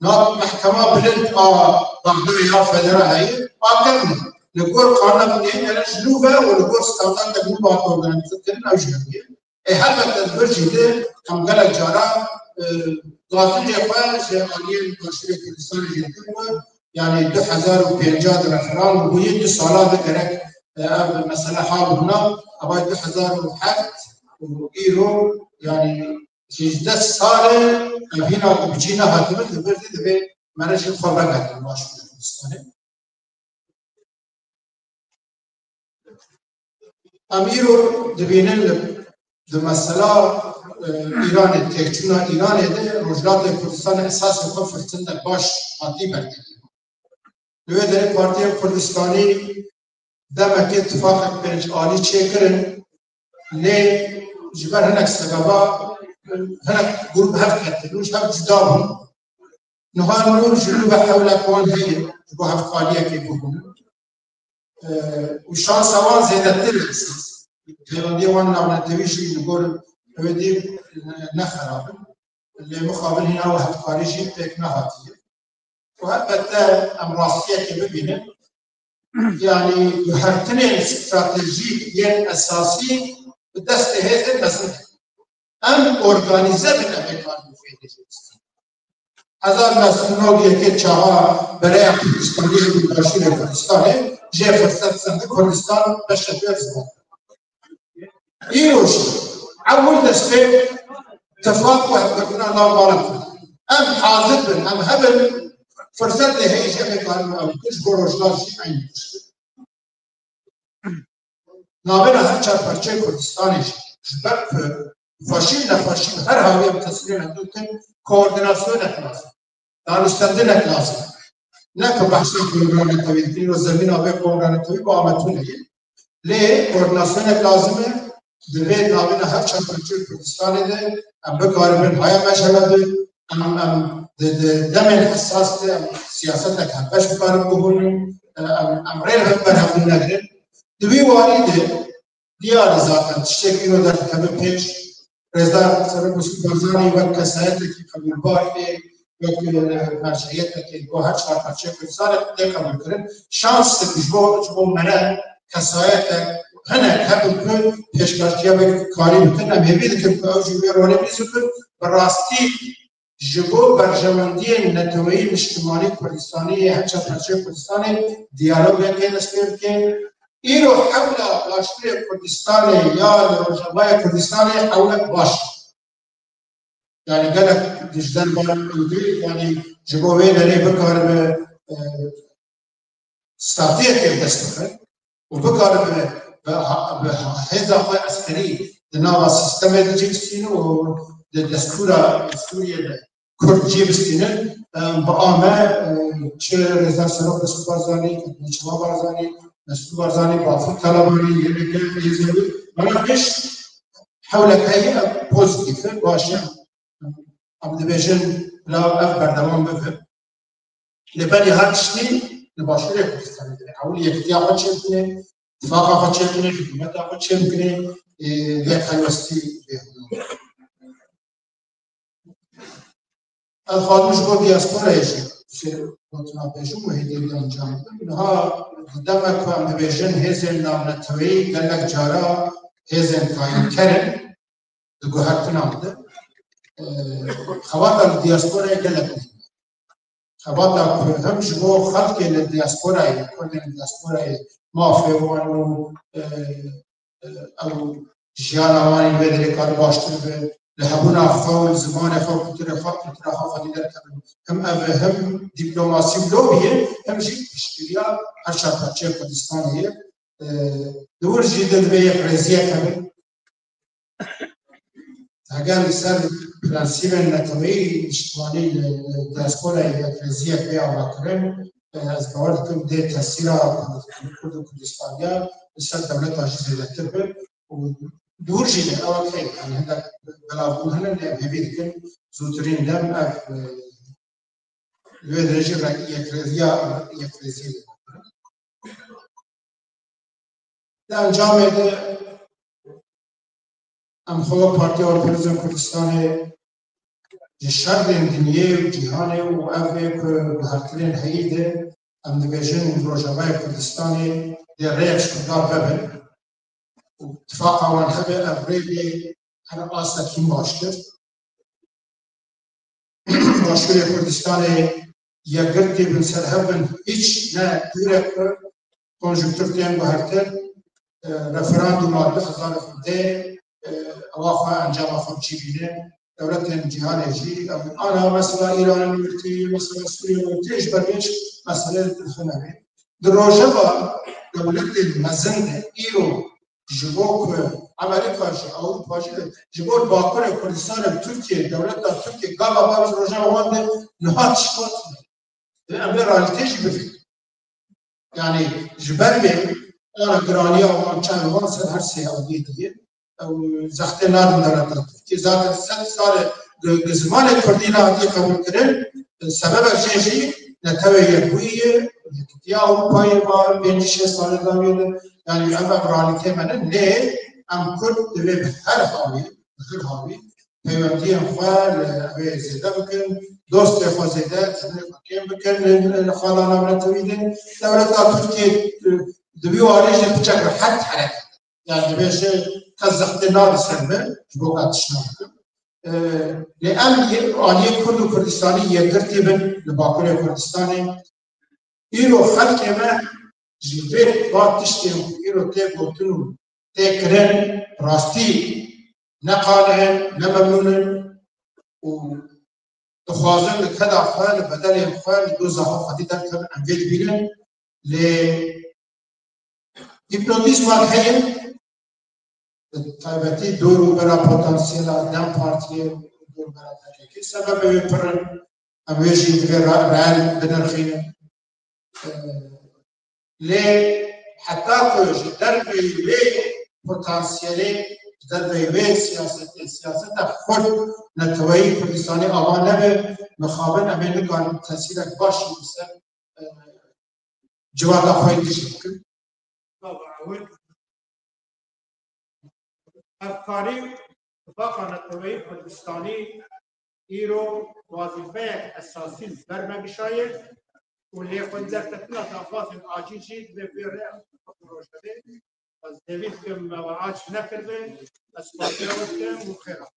Nav mehkema bilind a Baxdayê ya federal heye, a kevn e. Li gor qanûna bingehîn ere ji nû ve û li gor standartek nû ve hat organize kirin, ew jî heye. Ê helbet ez bir jî de em gelek cara, e, gazincê xwe ji aliyên Başûrê Kurdistanê jî dikin ku, yanî du hezar û pêncah de referandûm bûye, du sala de gerek, e, ev mesele hal bûna. Eva du hezar û heft û îro, yanî sêzdeh sal e, ev hîna ku bi cî nehatibin, di vir de divê mere jî xwe vegertin Başûrê Kurdistanê. Em îro dibînin li, di mesela, e, Îranê, têkçûna Îranê de Rojhilatê Kurdistanê esasê xwe firtindek baş hatî berdevî. Li wê derê Partiya Kurdistanî demekê tifaqek pênc alî çêkirin, lê ji ber hinek sebeba, e, hinek grûp hev ketin û ji hev cuda bûn. Niha nû ji nû ve hewlek wan heye ji bo hevkariyekê bibûn. Û şansa wan zêdetir e esas. Pêwendiya wan navnetewî jî li gor ewê dî ne xerab in. Lê mixabin hîna we hevkarî jî pêk nehatiye. Û helbette em rastiyekê bibînin. Yanî guhertinên stratejîk yên esasî bi destê hêzên mezin e. Em organîze bin, em ê karin bi fêdê jî bikin. Hezar neh sed û nod û yekê çaxa bereya Kurdistanê û Başûrê Kurdistanê jê firset send Kurdistan beşek wê ziman. Îro jî ewil destpêk tifaq û hevgirtina nav mala Kurd. Em hazir bin, em hebin, firsetê heye jî em ê karin ew bikin, ji bo Rojhilat jî eynî tişt. Navêna her çar parçeyê Kurdistanê jî ji ber ku xweşî û nexweşî her hawî em tesîrê hev dikin, koordinasyonek lazim, danûstendinek lazim. Ne ku behsa kongra netewî dikin, îro zemîna vê kongra netewî bi ametûnê ye. Lê koordinasyonek lazim e, divê navêna her çar parçeyê Kurdistanê de em bikaribin haya me ji hev bin, em, em di, di demên hesas de em siyasetek hevbeş bikarin bihûnin, em, em rê li hember hevdû negrin. Di vî warî de diyar e zaten tiştek îro derdikeve pêş. Rêzdar Serok Mesûd Barzanî wek kesayetekî qebûlbar ê, wek, e, merceyiyetekê bo her çar parçeyê Kurdistanê tê qebûlkirin. Şansek ji bo, ji bo mere kesayetek hinek hebin ku pêşbertiya vê karî bikin. Em hêvî dikin ku ew jî wê rolê bîst bikin. Bi rastî ji bo berjewendiyên neteweyî niştimanî Kurdistanê yê her çar parçeyê Kurdistanê diyalogekê dest pê bike. Îro hewla Başûrê Kurdistanê ya li Rojavayê Kurdistanê hewlek baş e. Yani gelek dijber baran û dê, yani ji bo wê derê bikaribe, e, statuyekê bi dest bixe û bikaribe bi, bi hêza xwe eskerî di nava sîstemê de cî bistîne û di destûra Sûriyê de Kurd cî bistîne, em, bi ame, em, çi rêzdar Serok Mesûd Barzanî, Çava Barzanî, Mesûd Barzanî, Bafir Talabanî, Y P G, Y Z P, bana pêş hewlek heye, em, pozîtîf e, baş e. Em dibêjin bila ev berdewam bibe. Lê berî her tiştî li Başûrê Kurdistanê de ewil yekitiya xwe çêbikine, tifaqa xwe çêbikine, hikûmeta xwe çêbikine, ê, vê helwestî bê. Ez xwazim ji bo diasporayê jî sê gotina bêjim û hêdî encam bidim. Niha di demek ku em dibêjin hêzên navneteweyî gelek cara hêzên tayînker in di guhertina de. Xebata li diasporayê gelek muhîm e. Xebata ku hem ji bo xelkê li diasporayê, Kurdên li diasporayê mafê wan û, e, e, ew jiyana wan ê wê derê kar baştir be, li hebûna xwe û li zimanê xwe û kulturê xwe, kultura xwe xwedî derkevin. Hem ev e, hem dîplomasî û lobiyê, hem jî piştgiriya her çar parçeyê Kurdistanê ye. E, di wir jî de divê yekrêziyek hebe. Heger li ser prensîbên neteweyî niştimanî li, li diasporayê yekrêziyek bê avakirin, e, ez bawer dikim dê tesîra Kurd û Kurdistaniya li ser dewleta jî zêdetir be û dûr jî ne, ew ok heye, yani hindek belavbûn hene, lê em hêvî dikin zûtirîn dem ev, e, li wê derê jî re-, yekrêziya, yekrêziyê lê bikin. Di encamê de em xwe wek Partiya Ewropa Rêzên Kurdistanê ji şerên dinyê û cîhanê û ev ê ku guhertinên heyî de em dibêjin Rojavayê Kurdistanê dê rêyek ji Kurdan vebin û tifaqa wan hebe ev rê bê her astekî baştir. Başûrê Kurdistanê yekgirtî bin, ser hev bin, hîç ne dûr e ku konjunktur tên guhertin, e, referandûma du hezar û hevdeh, e, ewa xwe, encama xwe bi cî bîne. Dewletên cîhanê jî, em ana mesela Îran, Tirkî, mesela Sûriye û tê ji ber vê mesele dixine rê. Di rojeva dewletên mezin de îro ji bo ku Amerîka jî, Ewropa jî, ji bo li Bakurê Kurdistanê, Tirkiye, dewleta Tirkiye gava gava ji rojeva wan de niha tişt hatine. Divê em vê realîtê jî bifînin. Yani ji ber vê ana giraniya wan, çavê wan ser her sê aliyê de ye. Ew zextê nadin dewleta Tirkiye. Zaten sed sal e gi-, gi zimanê Kurdî nehatiye qebûlkirin. Sebebek jê jî Netewê Yekbûyî ye, Yekîtiya Ewropayê ma pêncî şêst salê dawiyê de. Yani ev, ev realîtê me ne. Lê em Kurd divê bi her hawî, bi her hawî peywendiyên xwe li wê zêde bikin, dostê xwe zêde, dijminê xwe kêm bikin li, li xala navnetewî de. Dewleta Tirkiyê, e, di vî warê jî piçek rehet hereket. Yani dibêje, kes zextê nade ser me, ji bo ka tişt nakim. E, lê em yê aliyê Kurd û Kurdistanî yekgirtî bin li Bakurê Kurdistanê. Îro xelkê me ji vê va tiştên ku îro tê gotin û tê kirin, rastî ne qane in, ne memnûn in û dixwazin li keda xwe, li bedelên xwe, li doza xwe xwedî derkevin, em vê dibînin. Lê hîpnotîzmak heye, bi taybetî dor û bera potansiyela DEM Partiyê û dor bera P K K sebebê wê pir in. Em wê jî divê re-, reel binirxînin. Lê heta ku ji derveyî wê potansiyelê, ji derveyî wê siyasetê, siyaseta xurt neteweyî Kurdistanê ava nebe, mixabin em ê nikarin tesîrek baş jî li ser, e, civata xwe yê dijî bikin. Hevkarî û tifaqa neteweyî Kurdistanî îro wazîfeyek esasî li ber me gişaye û lê xwendin derketina daxwazên acîl jî divê vê rê em rojevê. Ez hêvî dikim me we aciz nekiribe. Ez spasiya we dikim û xêr hatin.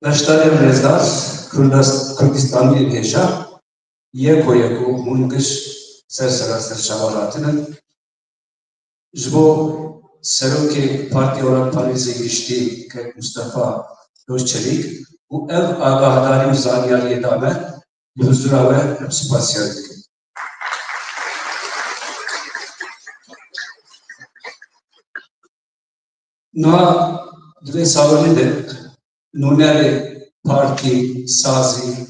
Beşdarên rêzdar, Kurdas-, Kurdistaniyên hêja, yeko yeko hûn giş ser sera ser çavan hatine. Ji bo Serokê Partiya Welatparêzê Giştî, kek Mustafa Özçelik, û ev agahdarî û zanyariyê da me, bi huzura we em spasiya dikin. Niha di vê salonê de nûnerê partî, sazî,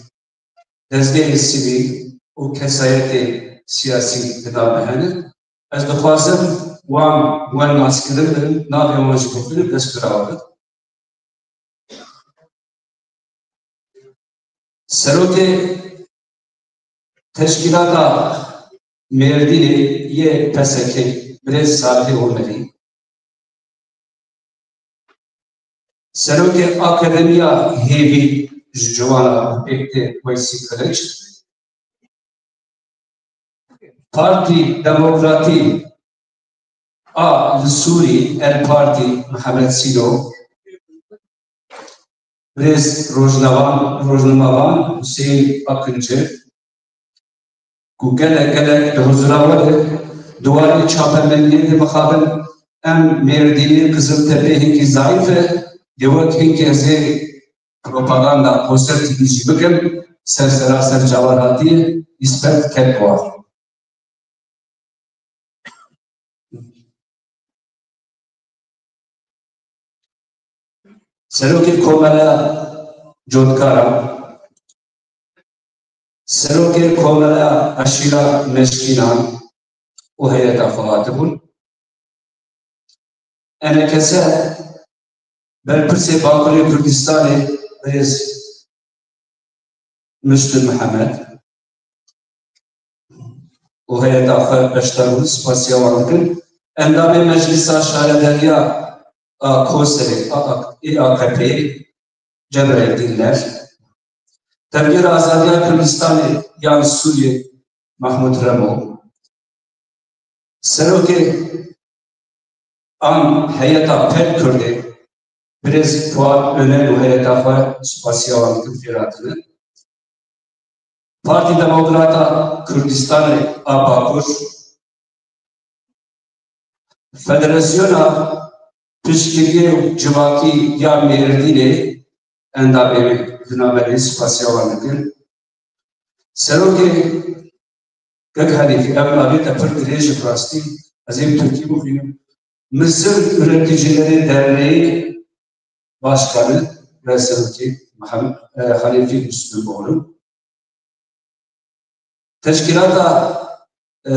dezgehê sivîl û kesayetê siyasî di nav me hene. Ez dixwazim wan, wan naskirin bin, navê wan jî bixwînim, dest bi rawa bin. Serokê Teşkîlata Mêrdînê yê P S K, birêz Salihê Omerî. Serokê Akademiya Hêvî ji Ciwana û Pêktê Weysî Kiliç. Partî Demokratî a li Sûrî, El Partî, Mihemed Sîlo, birêz rojnavan-, rojnamevan Huseyîn Akıncı, ku gelek gelek di huzura we de di warê çapemeniyê de mixabin em Mêrdînê, Qiziltepe hinkî zayîf e, dê wek hinkî ez ê propaganda Koser T V jî bikim, ser sera ser çavan hatiye, îsbet ket war. Serokê Komeleya Cotkara, Serokê Komeleya Eşîra Meşkînan û heyeta xwe hatibûn. Enekese Berpirsê Bakurê Kurdistanê, birêz Muştir Mihemed û heyeta xwe beşdar bûn, spasiya wan dikin. Endamê Meclisa Şaredariya a Koserê, A A K, ê A K P'ê, Cebraîl Dînler. Tevgera Azadiya Kurdistanê yan Sûriyê, Mahmud Remo. Serokê an heyeta P K Kurdê, birêz Fuat Önen û heyeta xwe, spasiya wan dikim fêr hatine. Partî Demokrata Kurdistanê a Bakur, Federasyona Piştgiriyê û Civakî ya Mêrdînê, endamê wê di navê de, spasiya wan dikin. Serokê Kek Helîfî, ev navê te pir dirêj e, bi rastî ez ê bi tirkî bixwînim. Mısır Üreticileri Derneği Başkanı ve Serokê Mihem-, e, Helîfî Müslümoğlu. Teşkîlata, e,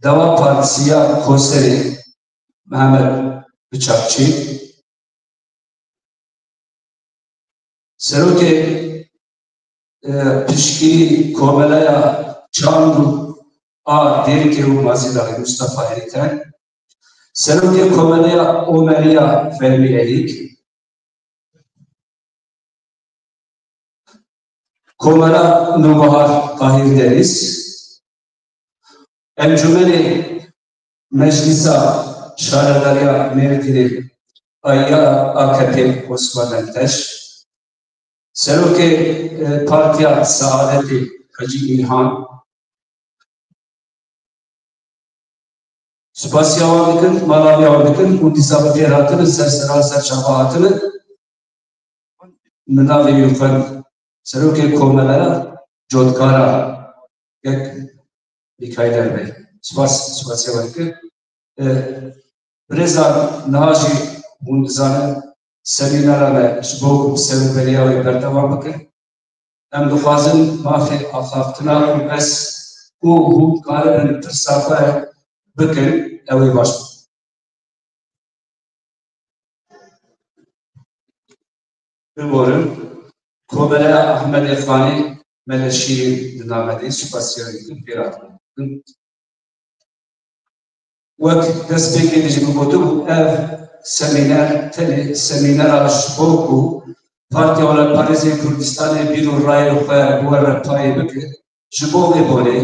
Deva Partisi ya Koserê, Mehmet Bıçakçı. Serokê, e, Pişkî Komeleya Çand û a Dêrikê û Mazîdarê, Mustafa Erîten. Serokê Komeleya Omeriya Fehmî Erîk. Komela Nûbihar Tahîr Deniz, Encûmenê Meclîsa Şaredariya Mêrdînê a ya A K P Osman Menteş, Serokê, e, Partiya Saadetê Hecî Îlhan, spasiya wan dikin, mala wê wan dikin û dîsa bi fêr hatine, ser sera ser çava hatine. Min navê wî xwend, Serokê Komeleya Cotkara, Kek Mîkaîl Erbey. Spas, spasiya wan dikin. E, Birêzan, niha jî hûn dizanin semînera me ji bo ku bi seberberiya wê berdewam bikin. Em dixwazin mafê axaftina û bes ku hûn karibin pirsa xwe bikin, ew ê baş bû. Biborin, Komeleya Ehmedê Xanê Meleşîrîn di navê de spasiya wê dikin, pêra dikin. Wek destpêkê de jî min gotibû, ev semîner tenê semînera ji bo ku Partiya Welatparêzê Kurdistanê bîr û rayê xwe bi we re payê bike. Ji bo vê bonê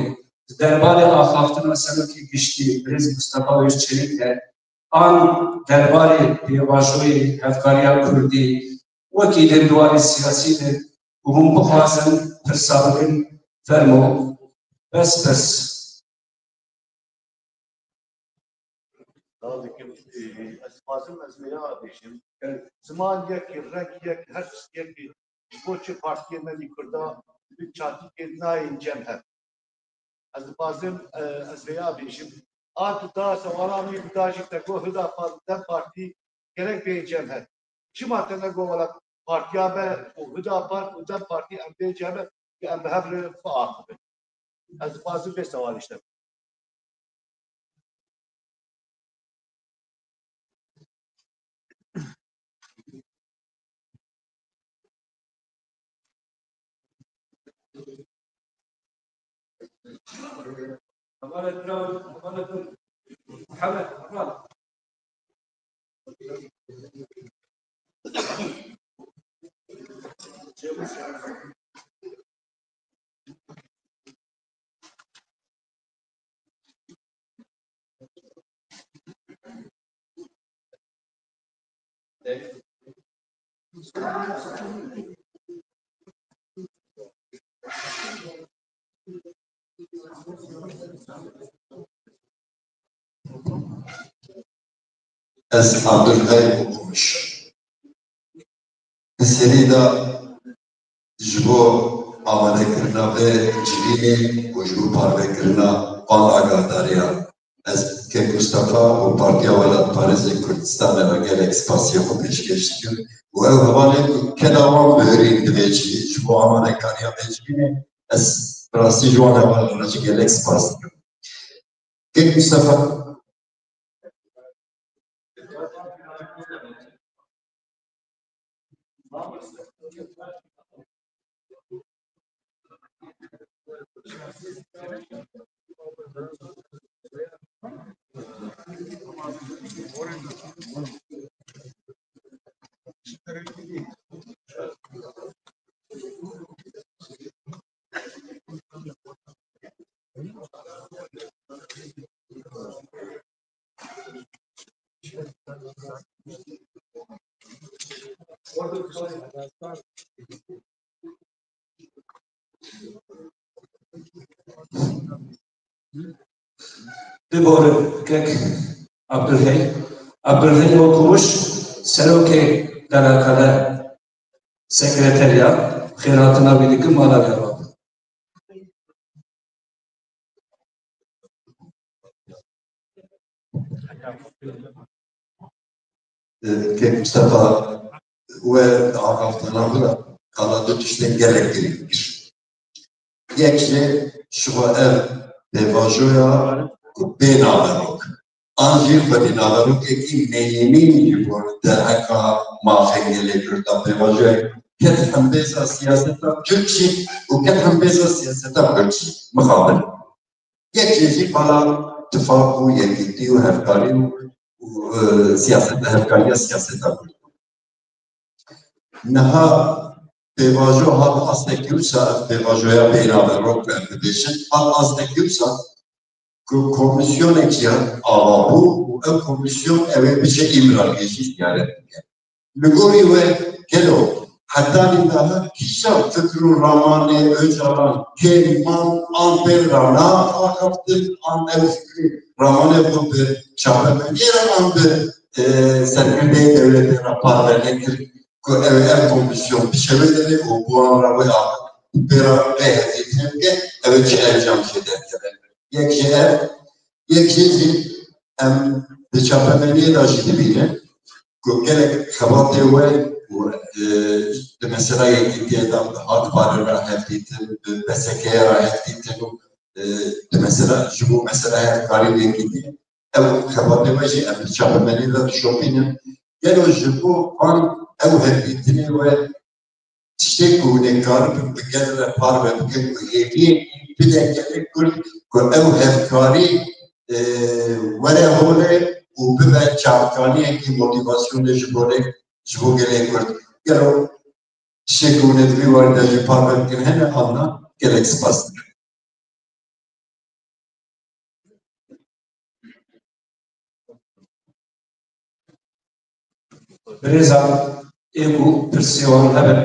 di derbarê axaftina serokê giştî birêz Mustafa Özçelik de, an derbarê pêvajoyê hevkariya kurdî, wekî dengdarê siyasî de û hûn bixwazin pirsa bikin, fermo. Bes, bes. Sağ ol, Kemal. Ee, ez dixwazim ez vêya bêjim. Ziman yek, reng yek, her tişt yek, ji bo çi partiyê me lî Kurda bi çatikê nayên cem hev. Ez dixwazim, e, ez vêya bêjim. A tu da sewala min da jî te got Hüdapar û DEM Partî gerek bê cem hev. Çima te negot wela partiya me û Hüdapar û DEM Partî em bê cem hev, em bi hev re biaxivin? Ez dixwazim vê sewalê ji te bikim. Ez Abdulhey Okumuş. Di serî de ji bo amadekirina vê civînê û ji bo parvekirina van agahdariyan, ez kek Mustafa û Partiya Welatparêzê Kurdistanê re gelek spasiya xwe pêşkêş dikim û ew hevalên ku keda wan bihurîn di vê civî, ji bo amadekariya vê civînê, ez bi rastî ji wan hevalên re jî gelek spas dikim. Kek Mustafa. Biborin kek Abdulhey. Abdulhey Okumuş, serokê D L K D, sekreteriya, xêrhatina wî dikim mala we. Kek Mustafa, we di axaftina xwe de qala du tiştên gelek girîng kir. Yek jî ji xwe ev pêvajoya ku bê naverok, an jî xwedî naverokekî neyînî ji bo derheqa mafên gelê Kurd a, pêvajoyek ket hembêza siyaseta Tirk jî û ket hembêza siyaseta Kurd jî mixabin. Yek jê jî qala tifaq û yekîtî û hevkarî û, û, e, siyaseta hevkariya siyaseta Kurd. Niha pêvajo hat astekî wisa, ev pêvajoya bê naverok em dibêjin, hat astekî wisa ku komîsyonek jî ava bû û ew komîsyon ew ê biçe Îmraliyê jî ziyaret bike. Li gorî we gelo hetanî niha kîjan fikr û ramanê Ocalan kêm man an pê re neaxaftin an ew fikrî ramanê xwe bi çapemeniyê re an bi, e, serkirdeyê dewletê re parve nekir ku ew, ev komîsyon bişewitêne û bi wan re wê axaftin pê re vê hevdîtinê bike, ew ê çi encam jê derkeve. Yek ji ev, yek jê jî em di çapemeniyê de jî dibînin ku gelek xebatê we û, e, di mesela yekîtiyê de bi Ak Parê re hevdîtin, bi P S K'yê re hevdîtin û, e, di mesela, ji bo mesela hevkarî û yekîtiyê, ew xebatê we jî em di çapemeniyê de dişopînin. Gelo ji bo van ew hevdîtinê we tiştê ku hûn ê karibin bi gel re parve bikin û hêviyê bide gelê Kurd ku ew hevkarî, e, were holê û bibe çavkaniyekî motîvasyonê ji bo rê, ji bo gelê Kurd. Gelo tiştê ku hûn ê di vî warî de jî parve bikin hene, an na? Gelek spas dikim. Birêzan ê ku pirsê wan hebin,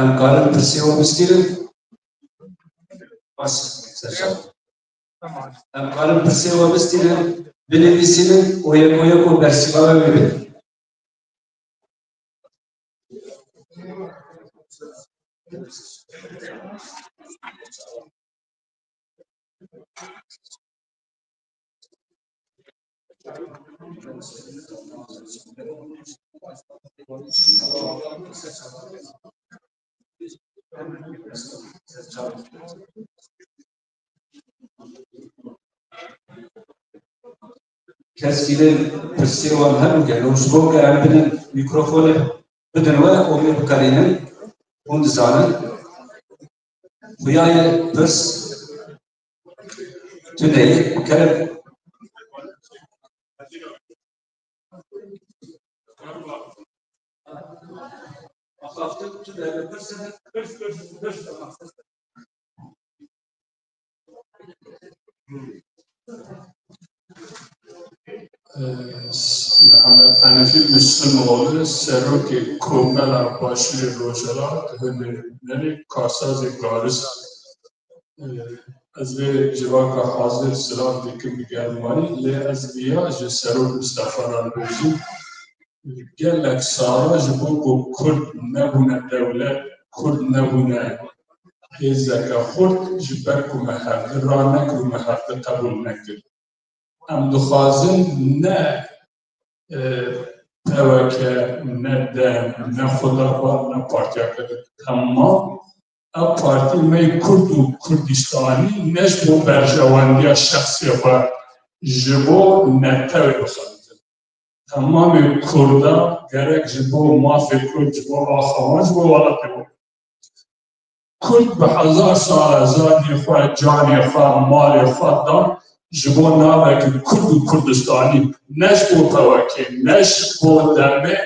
em karin pirsê wan bistînin? Bas, serçav. Em karin pirsê wan bistînin, binivîsînin û yeko yeko bersîva we bidin. Kes kî pirsê wan hebû, gelo ji bo ke em binin mîkrofonê bidin we û wê biqedînin, hûn dizanin. Xuya ye pirs tune ye, kerem. Mihemed Henefî Mislimoğlu, serokê Komela Başûrê Rojhilat, hunermenê karsazê Garis. Ez vê civaka hazir silav dikim bi germwanî, lê ez viya ji Serok Mistefa re dibêjim. Gelek sala ji bo ku Kurd nebûne dewlet, Kurd nebûne hêzeke xurt, ji ber ku me hevdi ranekir û me hevdi qebûl nekir. Em dixwazin ne, e, P Y K, ne dem, ne Xwedapa, ne partiyeke din. Temam ev partî me yê Kurd û Kurdistanî ne ji bo berjewendiya şexsê xwe, ji bo netewê bixebitin. Temamê Kurda gerek ji bo mafê Kurd, ji bo axa wan, ji bo welatê wan. Kurd bi hezar sal e zanê xwe, canê xwe, malê xwe dan ji bo navekî Kurd û Kurdistanî, ne ji bo P Y K, ne ji bo demê,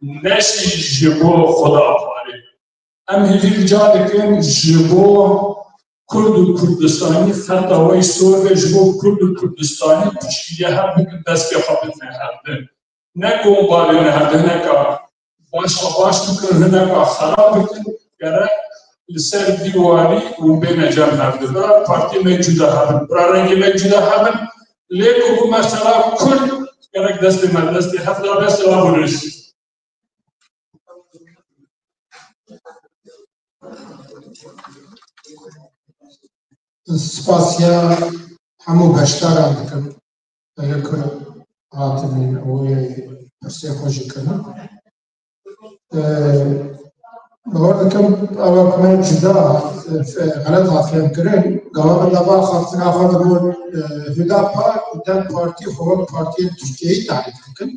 ne jî ji bo Xwedapa. Em hêvî rica dikin ji bo Kurd û Kurdistanî xeta wê sor be, ji bo Kurd û Kurdistanî piştgiriya hev bikin, destê xwe bidine hev din. Ne ku hûn bavê me hev din, hineka baş xwe baş bikin, hineka xerab bikin, gerek li ser vî warî hûn bêne cem hev din. Bira partiyê me cuda hebin, bira rengê me cuda hebin, lê ku bû mesela Kurd, gerek destê me destê hev de be, silav û rêz. Spasiya hemû beşdaran dikim. Ev ku hatin wê pirsê xwe jî kirin. Ee, Bawer dikim ew ku me cuda hat, e, xelet hat fêmkirin. Gava min lava xaftina xwe dibû, e, Hüdapar û DEM Partî xwe wek partiyên Tirkiyeyî tarîf dikin.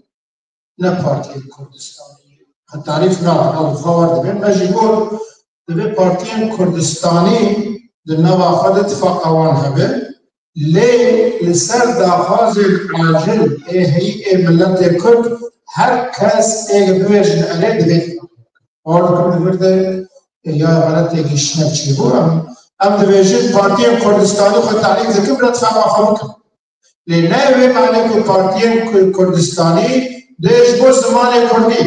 Ne partiyên Kurdistanî. Tarîf nakin, ew xwe wer dibin. Me jî got, divê partiyên Kurdistanî di nava xwe de tifaqa wan hebe. Lê li ser daxwazên acil ê heyî ê miletê Kurd her kes ê bibêjin erê divê tifaqa. Wer dikim, li vir de ya xeletê giştine çêbû. Em, em dibêjin partiyên Kurdistanî xwe tarîf dikin, bila tifaqa xwe bikin. Lê ne wê mane ku partiyên Ku-, Kurdistanî dê ji bo zimanê Kurdî,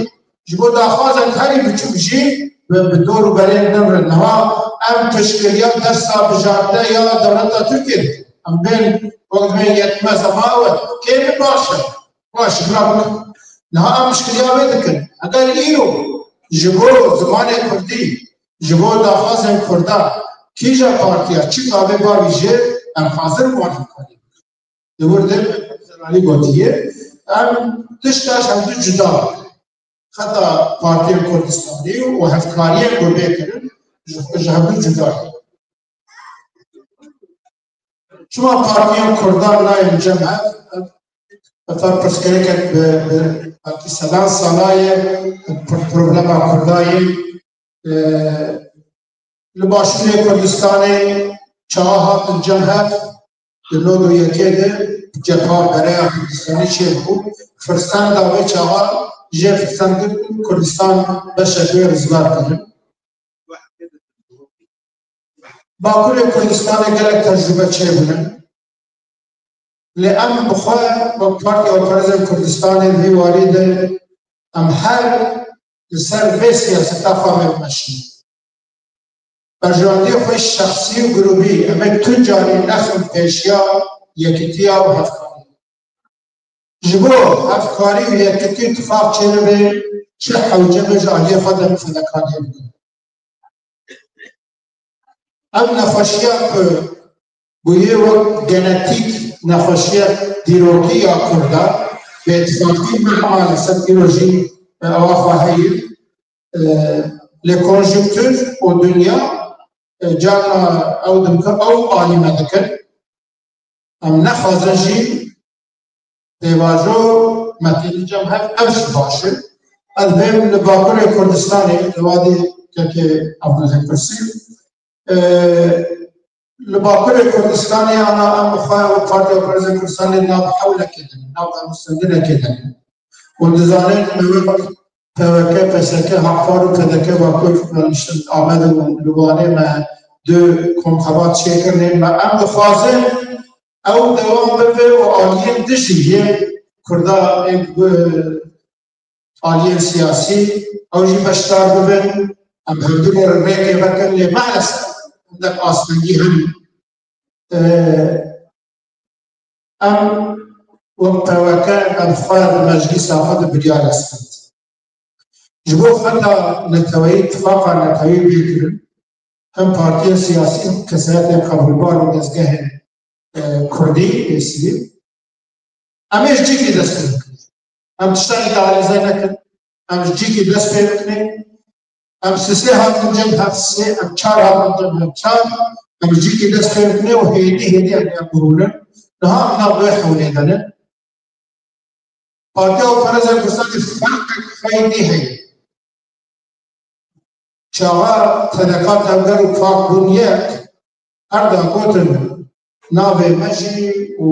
ji bo daxwazek herî biçûk jî bi, bi dor û berên din re. Niha em piştgiriya dersa bijartine ya dewleta Tirkiyê dikin. Em bên wek divê yetmez, ama ew e. Kêm e, baş e. Baş e, bila bikin. Niha em piştgiriya wê dikin. Eger îro ji bo zimanê Kurdî, ji bo daxwazên Kurdan, kîja partiya, çi gavê bavî jê, em hazir in wan hevkarî bikin. Li wir de Zelalî gotiye, em tişta ji hevdu cuda bikin. Xeta Partiyên Kurdistanî û hevkariyên ku bê kirin ji, ji hevdu cuda ye. Çima partiyên Kurdan nayên cem hev? Ev, ev pirsgirêkek bi, bi belkî sedan sala ye, pro-, problema Kurda ye. Ee, Li Başûrê Kurdistanê çawa hatin cem hev, di nod û yekê de cepha bereya Kurdistanê çêbû. Firsenda wê çawa jê firsend girt û Kurdistan beşek wê rizgar kirin. Bakurê Kurdistanê gelek tecrûbe çêbûne. Lê em bi xwe wek Partiya Alparêzên Kurdistanê di vî warî de Em her li ser vê siyaseta xwe me bimeşînin. Berjewendiyê xwe şexsî û grûbî, em ê tu carî nexin pêşiya yekitiya û hevkarî. Ji bo hevkarî û yekitî tifaq çêbibe, çi hewce be ji aliyê xwe de bi fedekariyê bikin. Ev nexweşiya ku bûye wek genetîk nexweşiya dîrokî ya Kurda, bêtifaqî me maalesef îro jî ewa xwe heye. E, lê konjonktur û dinya, e, carna ew dimkin, ew alî me dikin. Em nexwazin jî pêvajo me têne cem hev, ev jî baş e. Ez bêm li Bakurê Kurdistanê, li wadê kekê Abdulhek Kursî, e, li Bakurê Kurdistanê ana em bi xwe û Partiya Parêzên Kurdistanê nav hewlekê de ne, nav danûstendinekê de ne. Hûn dizanin, me wek P Y K, P S K, Hakpar û P D K Bakur, me niştin Amed û li Wanê me du komxebat çêkirine. Me em dixwazin ew dewam bibe û aliyên dijî yê Kurda ên ku aliyên siyasî ew jî beşdar bibin. Em hevdû rê rêkê vekin lê maalesef hindek astengî hene. Em wek P Y K em xwe di meclîsa xwe de biryar estiqand. Ji bo xeta neteweyî, tifaqa neteweyî bê kirin, hem partiyên siyasî, kesayetên qebûlbar û dezgehên, e, kurdî êsî, em ê ji cîkî dest pê bikin. Em tişta îdealîze nekin. Em ji cîkî dest pê bikin. Em sisê hatin cem hev sisê, em çar hatin cem hev çar, em ji cîkî dest pê bikin û hêdî hêdî em ê em birûnin. Niha em nav wê hewlê de ne. Partiya û Parêzên Kurdistanê ferqek xeynî heye. Çaxa T D K Tevger û Pak bûn yek, her da gotin navê me jî û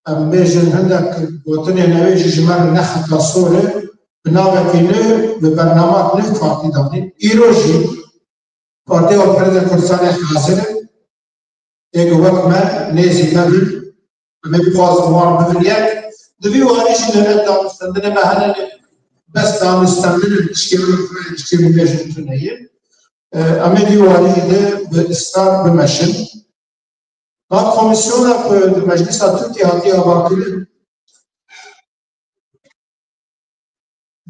em bêjin hindek gotinên ew ê jî ji me re ne xeta sor e, bi navekî nû, bi bernamak nû partî danîn. Îro jî Partiya Parêzên Kurdistanê hazir e. Ê ku wek me nêzî me bin, em ê bixwazin wan bibin yek. Di vî warî jî dewlet danûstendinê me hene, lê bes danûstendin in, tiştê wek me, tiştê min bêjin tune ye. E, em ê vî warî jî de bi israr bimeşin. Va komîsyona ku di Meclîsa Tirkiyê hatiye avakirin,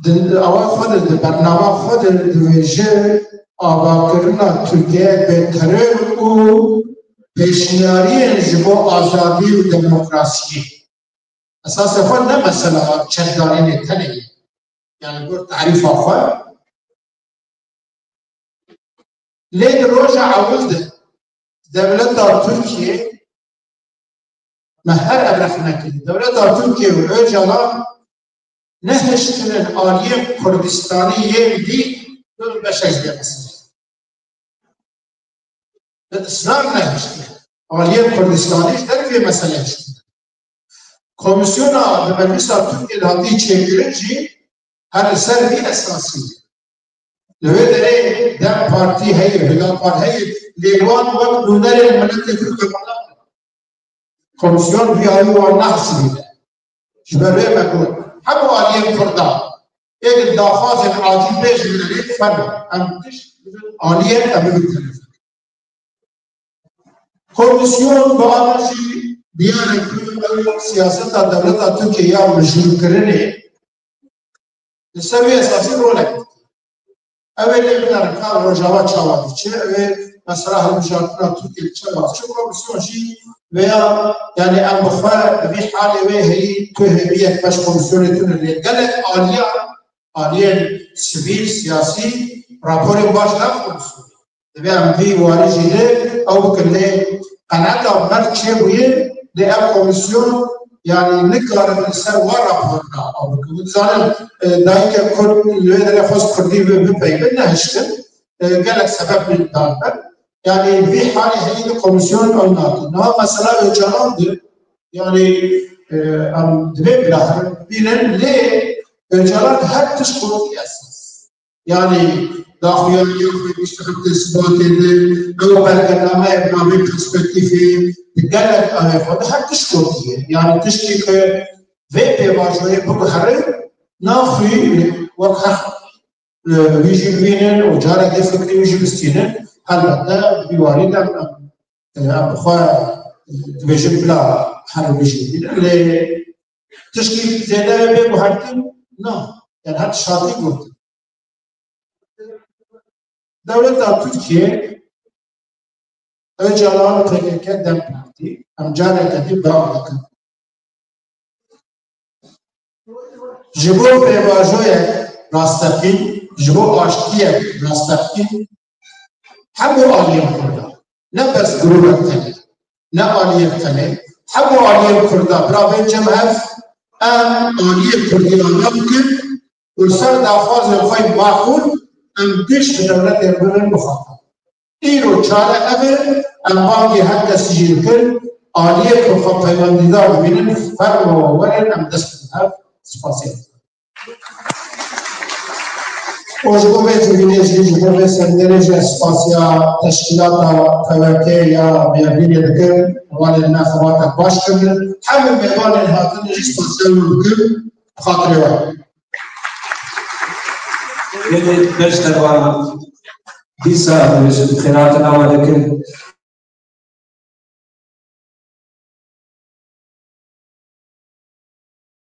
di, awa xwe de, di bernama xwe de dibêje avakirina Tirkiyeyek bê teror û pêşniyariyên ji bo azadî û demokrasiyê. Esasê xwe ne mesela çekdarînê tenê ye. Yani gor tarîfa xwe. Lê di roja ewil de dewleta Tirkiyê, me her ev rexne kir, dewleta Tirkiyê û Ocalan nehiştinin aliyên Kurdistanî yên dî bi beşek vê meselê. Bi israr nehiştin. Aliyên Kurdistanî ji dervê meselê hiştin. Komîsyona di Meclisa Tirkiyê de hatî çêkirin jî her li ser vî esasî ye. Li wê derê DEM Partî heye, Hüdapar heye, lê wan wek nûnerên miletê Kurd qebûl nakin. Komîsyon vî alî wan nahesibîne. Ji ber vê me got, hemû aliyên Kurda ê di daxwazên acîl bêjin, erê fermo, em tişt bidin aliyên em bibin terefê. Komîsyon bi ana jî diyar e ku ew siyaseta dewleta Tirkiyê ya mijûlkirinê li ser wê esasî rolek dike. Ew ê lê binerin ka Rojava çawa diçe, ew ê mesela hilbijartina Tirkiyê çawa diçe, komîsyon jî veya, yani em bi xwe vî halê wê heyî tu hêviyek beş komîsyonê tune lê gelek aliyan, aliyên sivîl, siyasî raporên baş dan komîsyonê. Divê em vî warî jî de ew bikin. Lê qenaeta me çêbûye, lê ev komîsyon, yani, nikarin li ser wan raporina ew bikin. Hûn dizanin, e, dayikek Kurd li wê derê xwest Kurdî bi-, bipeyivin, nehiştin. E, gelek sebeb dan ber. Yani, vî halê heyî di komîsyon ew nakin. Niha mesela Ocalan de, yani, e, em divê bila herin bibînin, lê Ocalan her tişt gotiye esas. Yani, daxuyaniya xwe gişt heftê Sibatê de, ew belgenameyê bi navê Perspektîfê, di gelek awê xwe de her tişt gotiye. Yani, tiştê ku vê pêvajoyê biguhere, naxwî wek heq, e, wî jî bibînin û carekê fikrê wî jî bistînin. Helbette bi vî warî de em, e, em bi xwe dibêjin bila her wî jî bibînin. Lê tişkî zêde bê guhertin, na. Yani her tişt hatî gotin. Dewleta Tirkiyê, Ocalan, P K K, DEM Partî, em careke dî bang dikin. Ji bo pêvajoyek rasteqîn, ji bo aştiyek rasteqîn, hemû aliyên Kurda, ne bes grûbek tenê, ne aliyên tenê, hemû aliyên Kurda, biravên cem hev, em aliyê Kurdî ava bikin û li ser daxwazên xwe yê maqûl em giş ji dewletê re bibin mixatab. Îro çare ev e, em bangê her kesî jî dikin, aliyê ku xwe peywendîdar dibînin, fermo werin em dest bidin hev. Spasiya. Û ji bo vê civînê jî, ji bo vê seminerê jî ez spasiya teşkîlata P Y K ya Mêrdînê dikim. Hevalên me xebatek baş kirin. Hemû mêvanên hatine jî spasiya wan dikim. Xatirê we. Gelê beş derwana. Dîsa em dibêjin xêratina we dikin.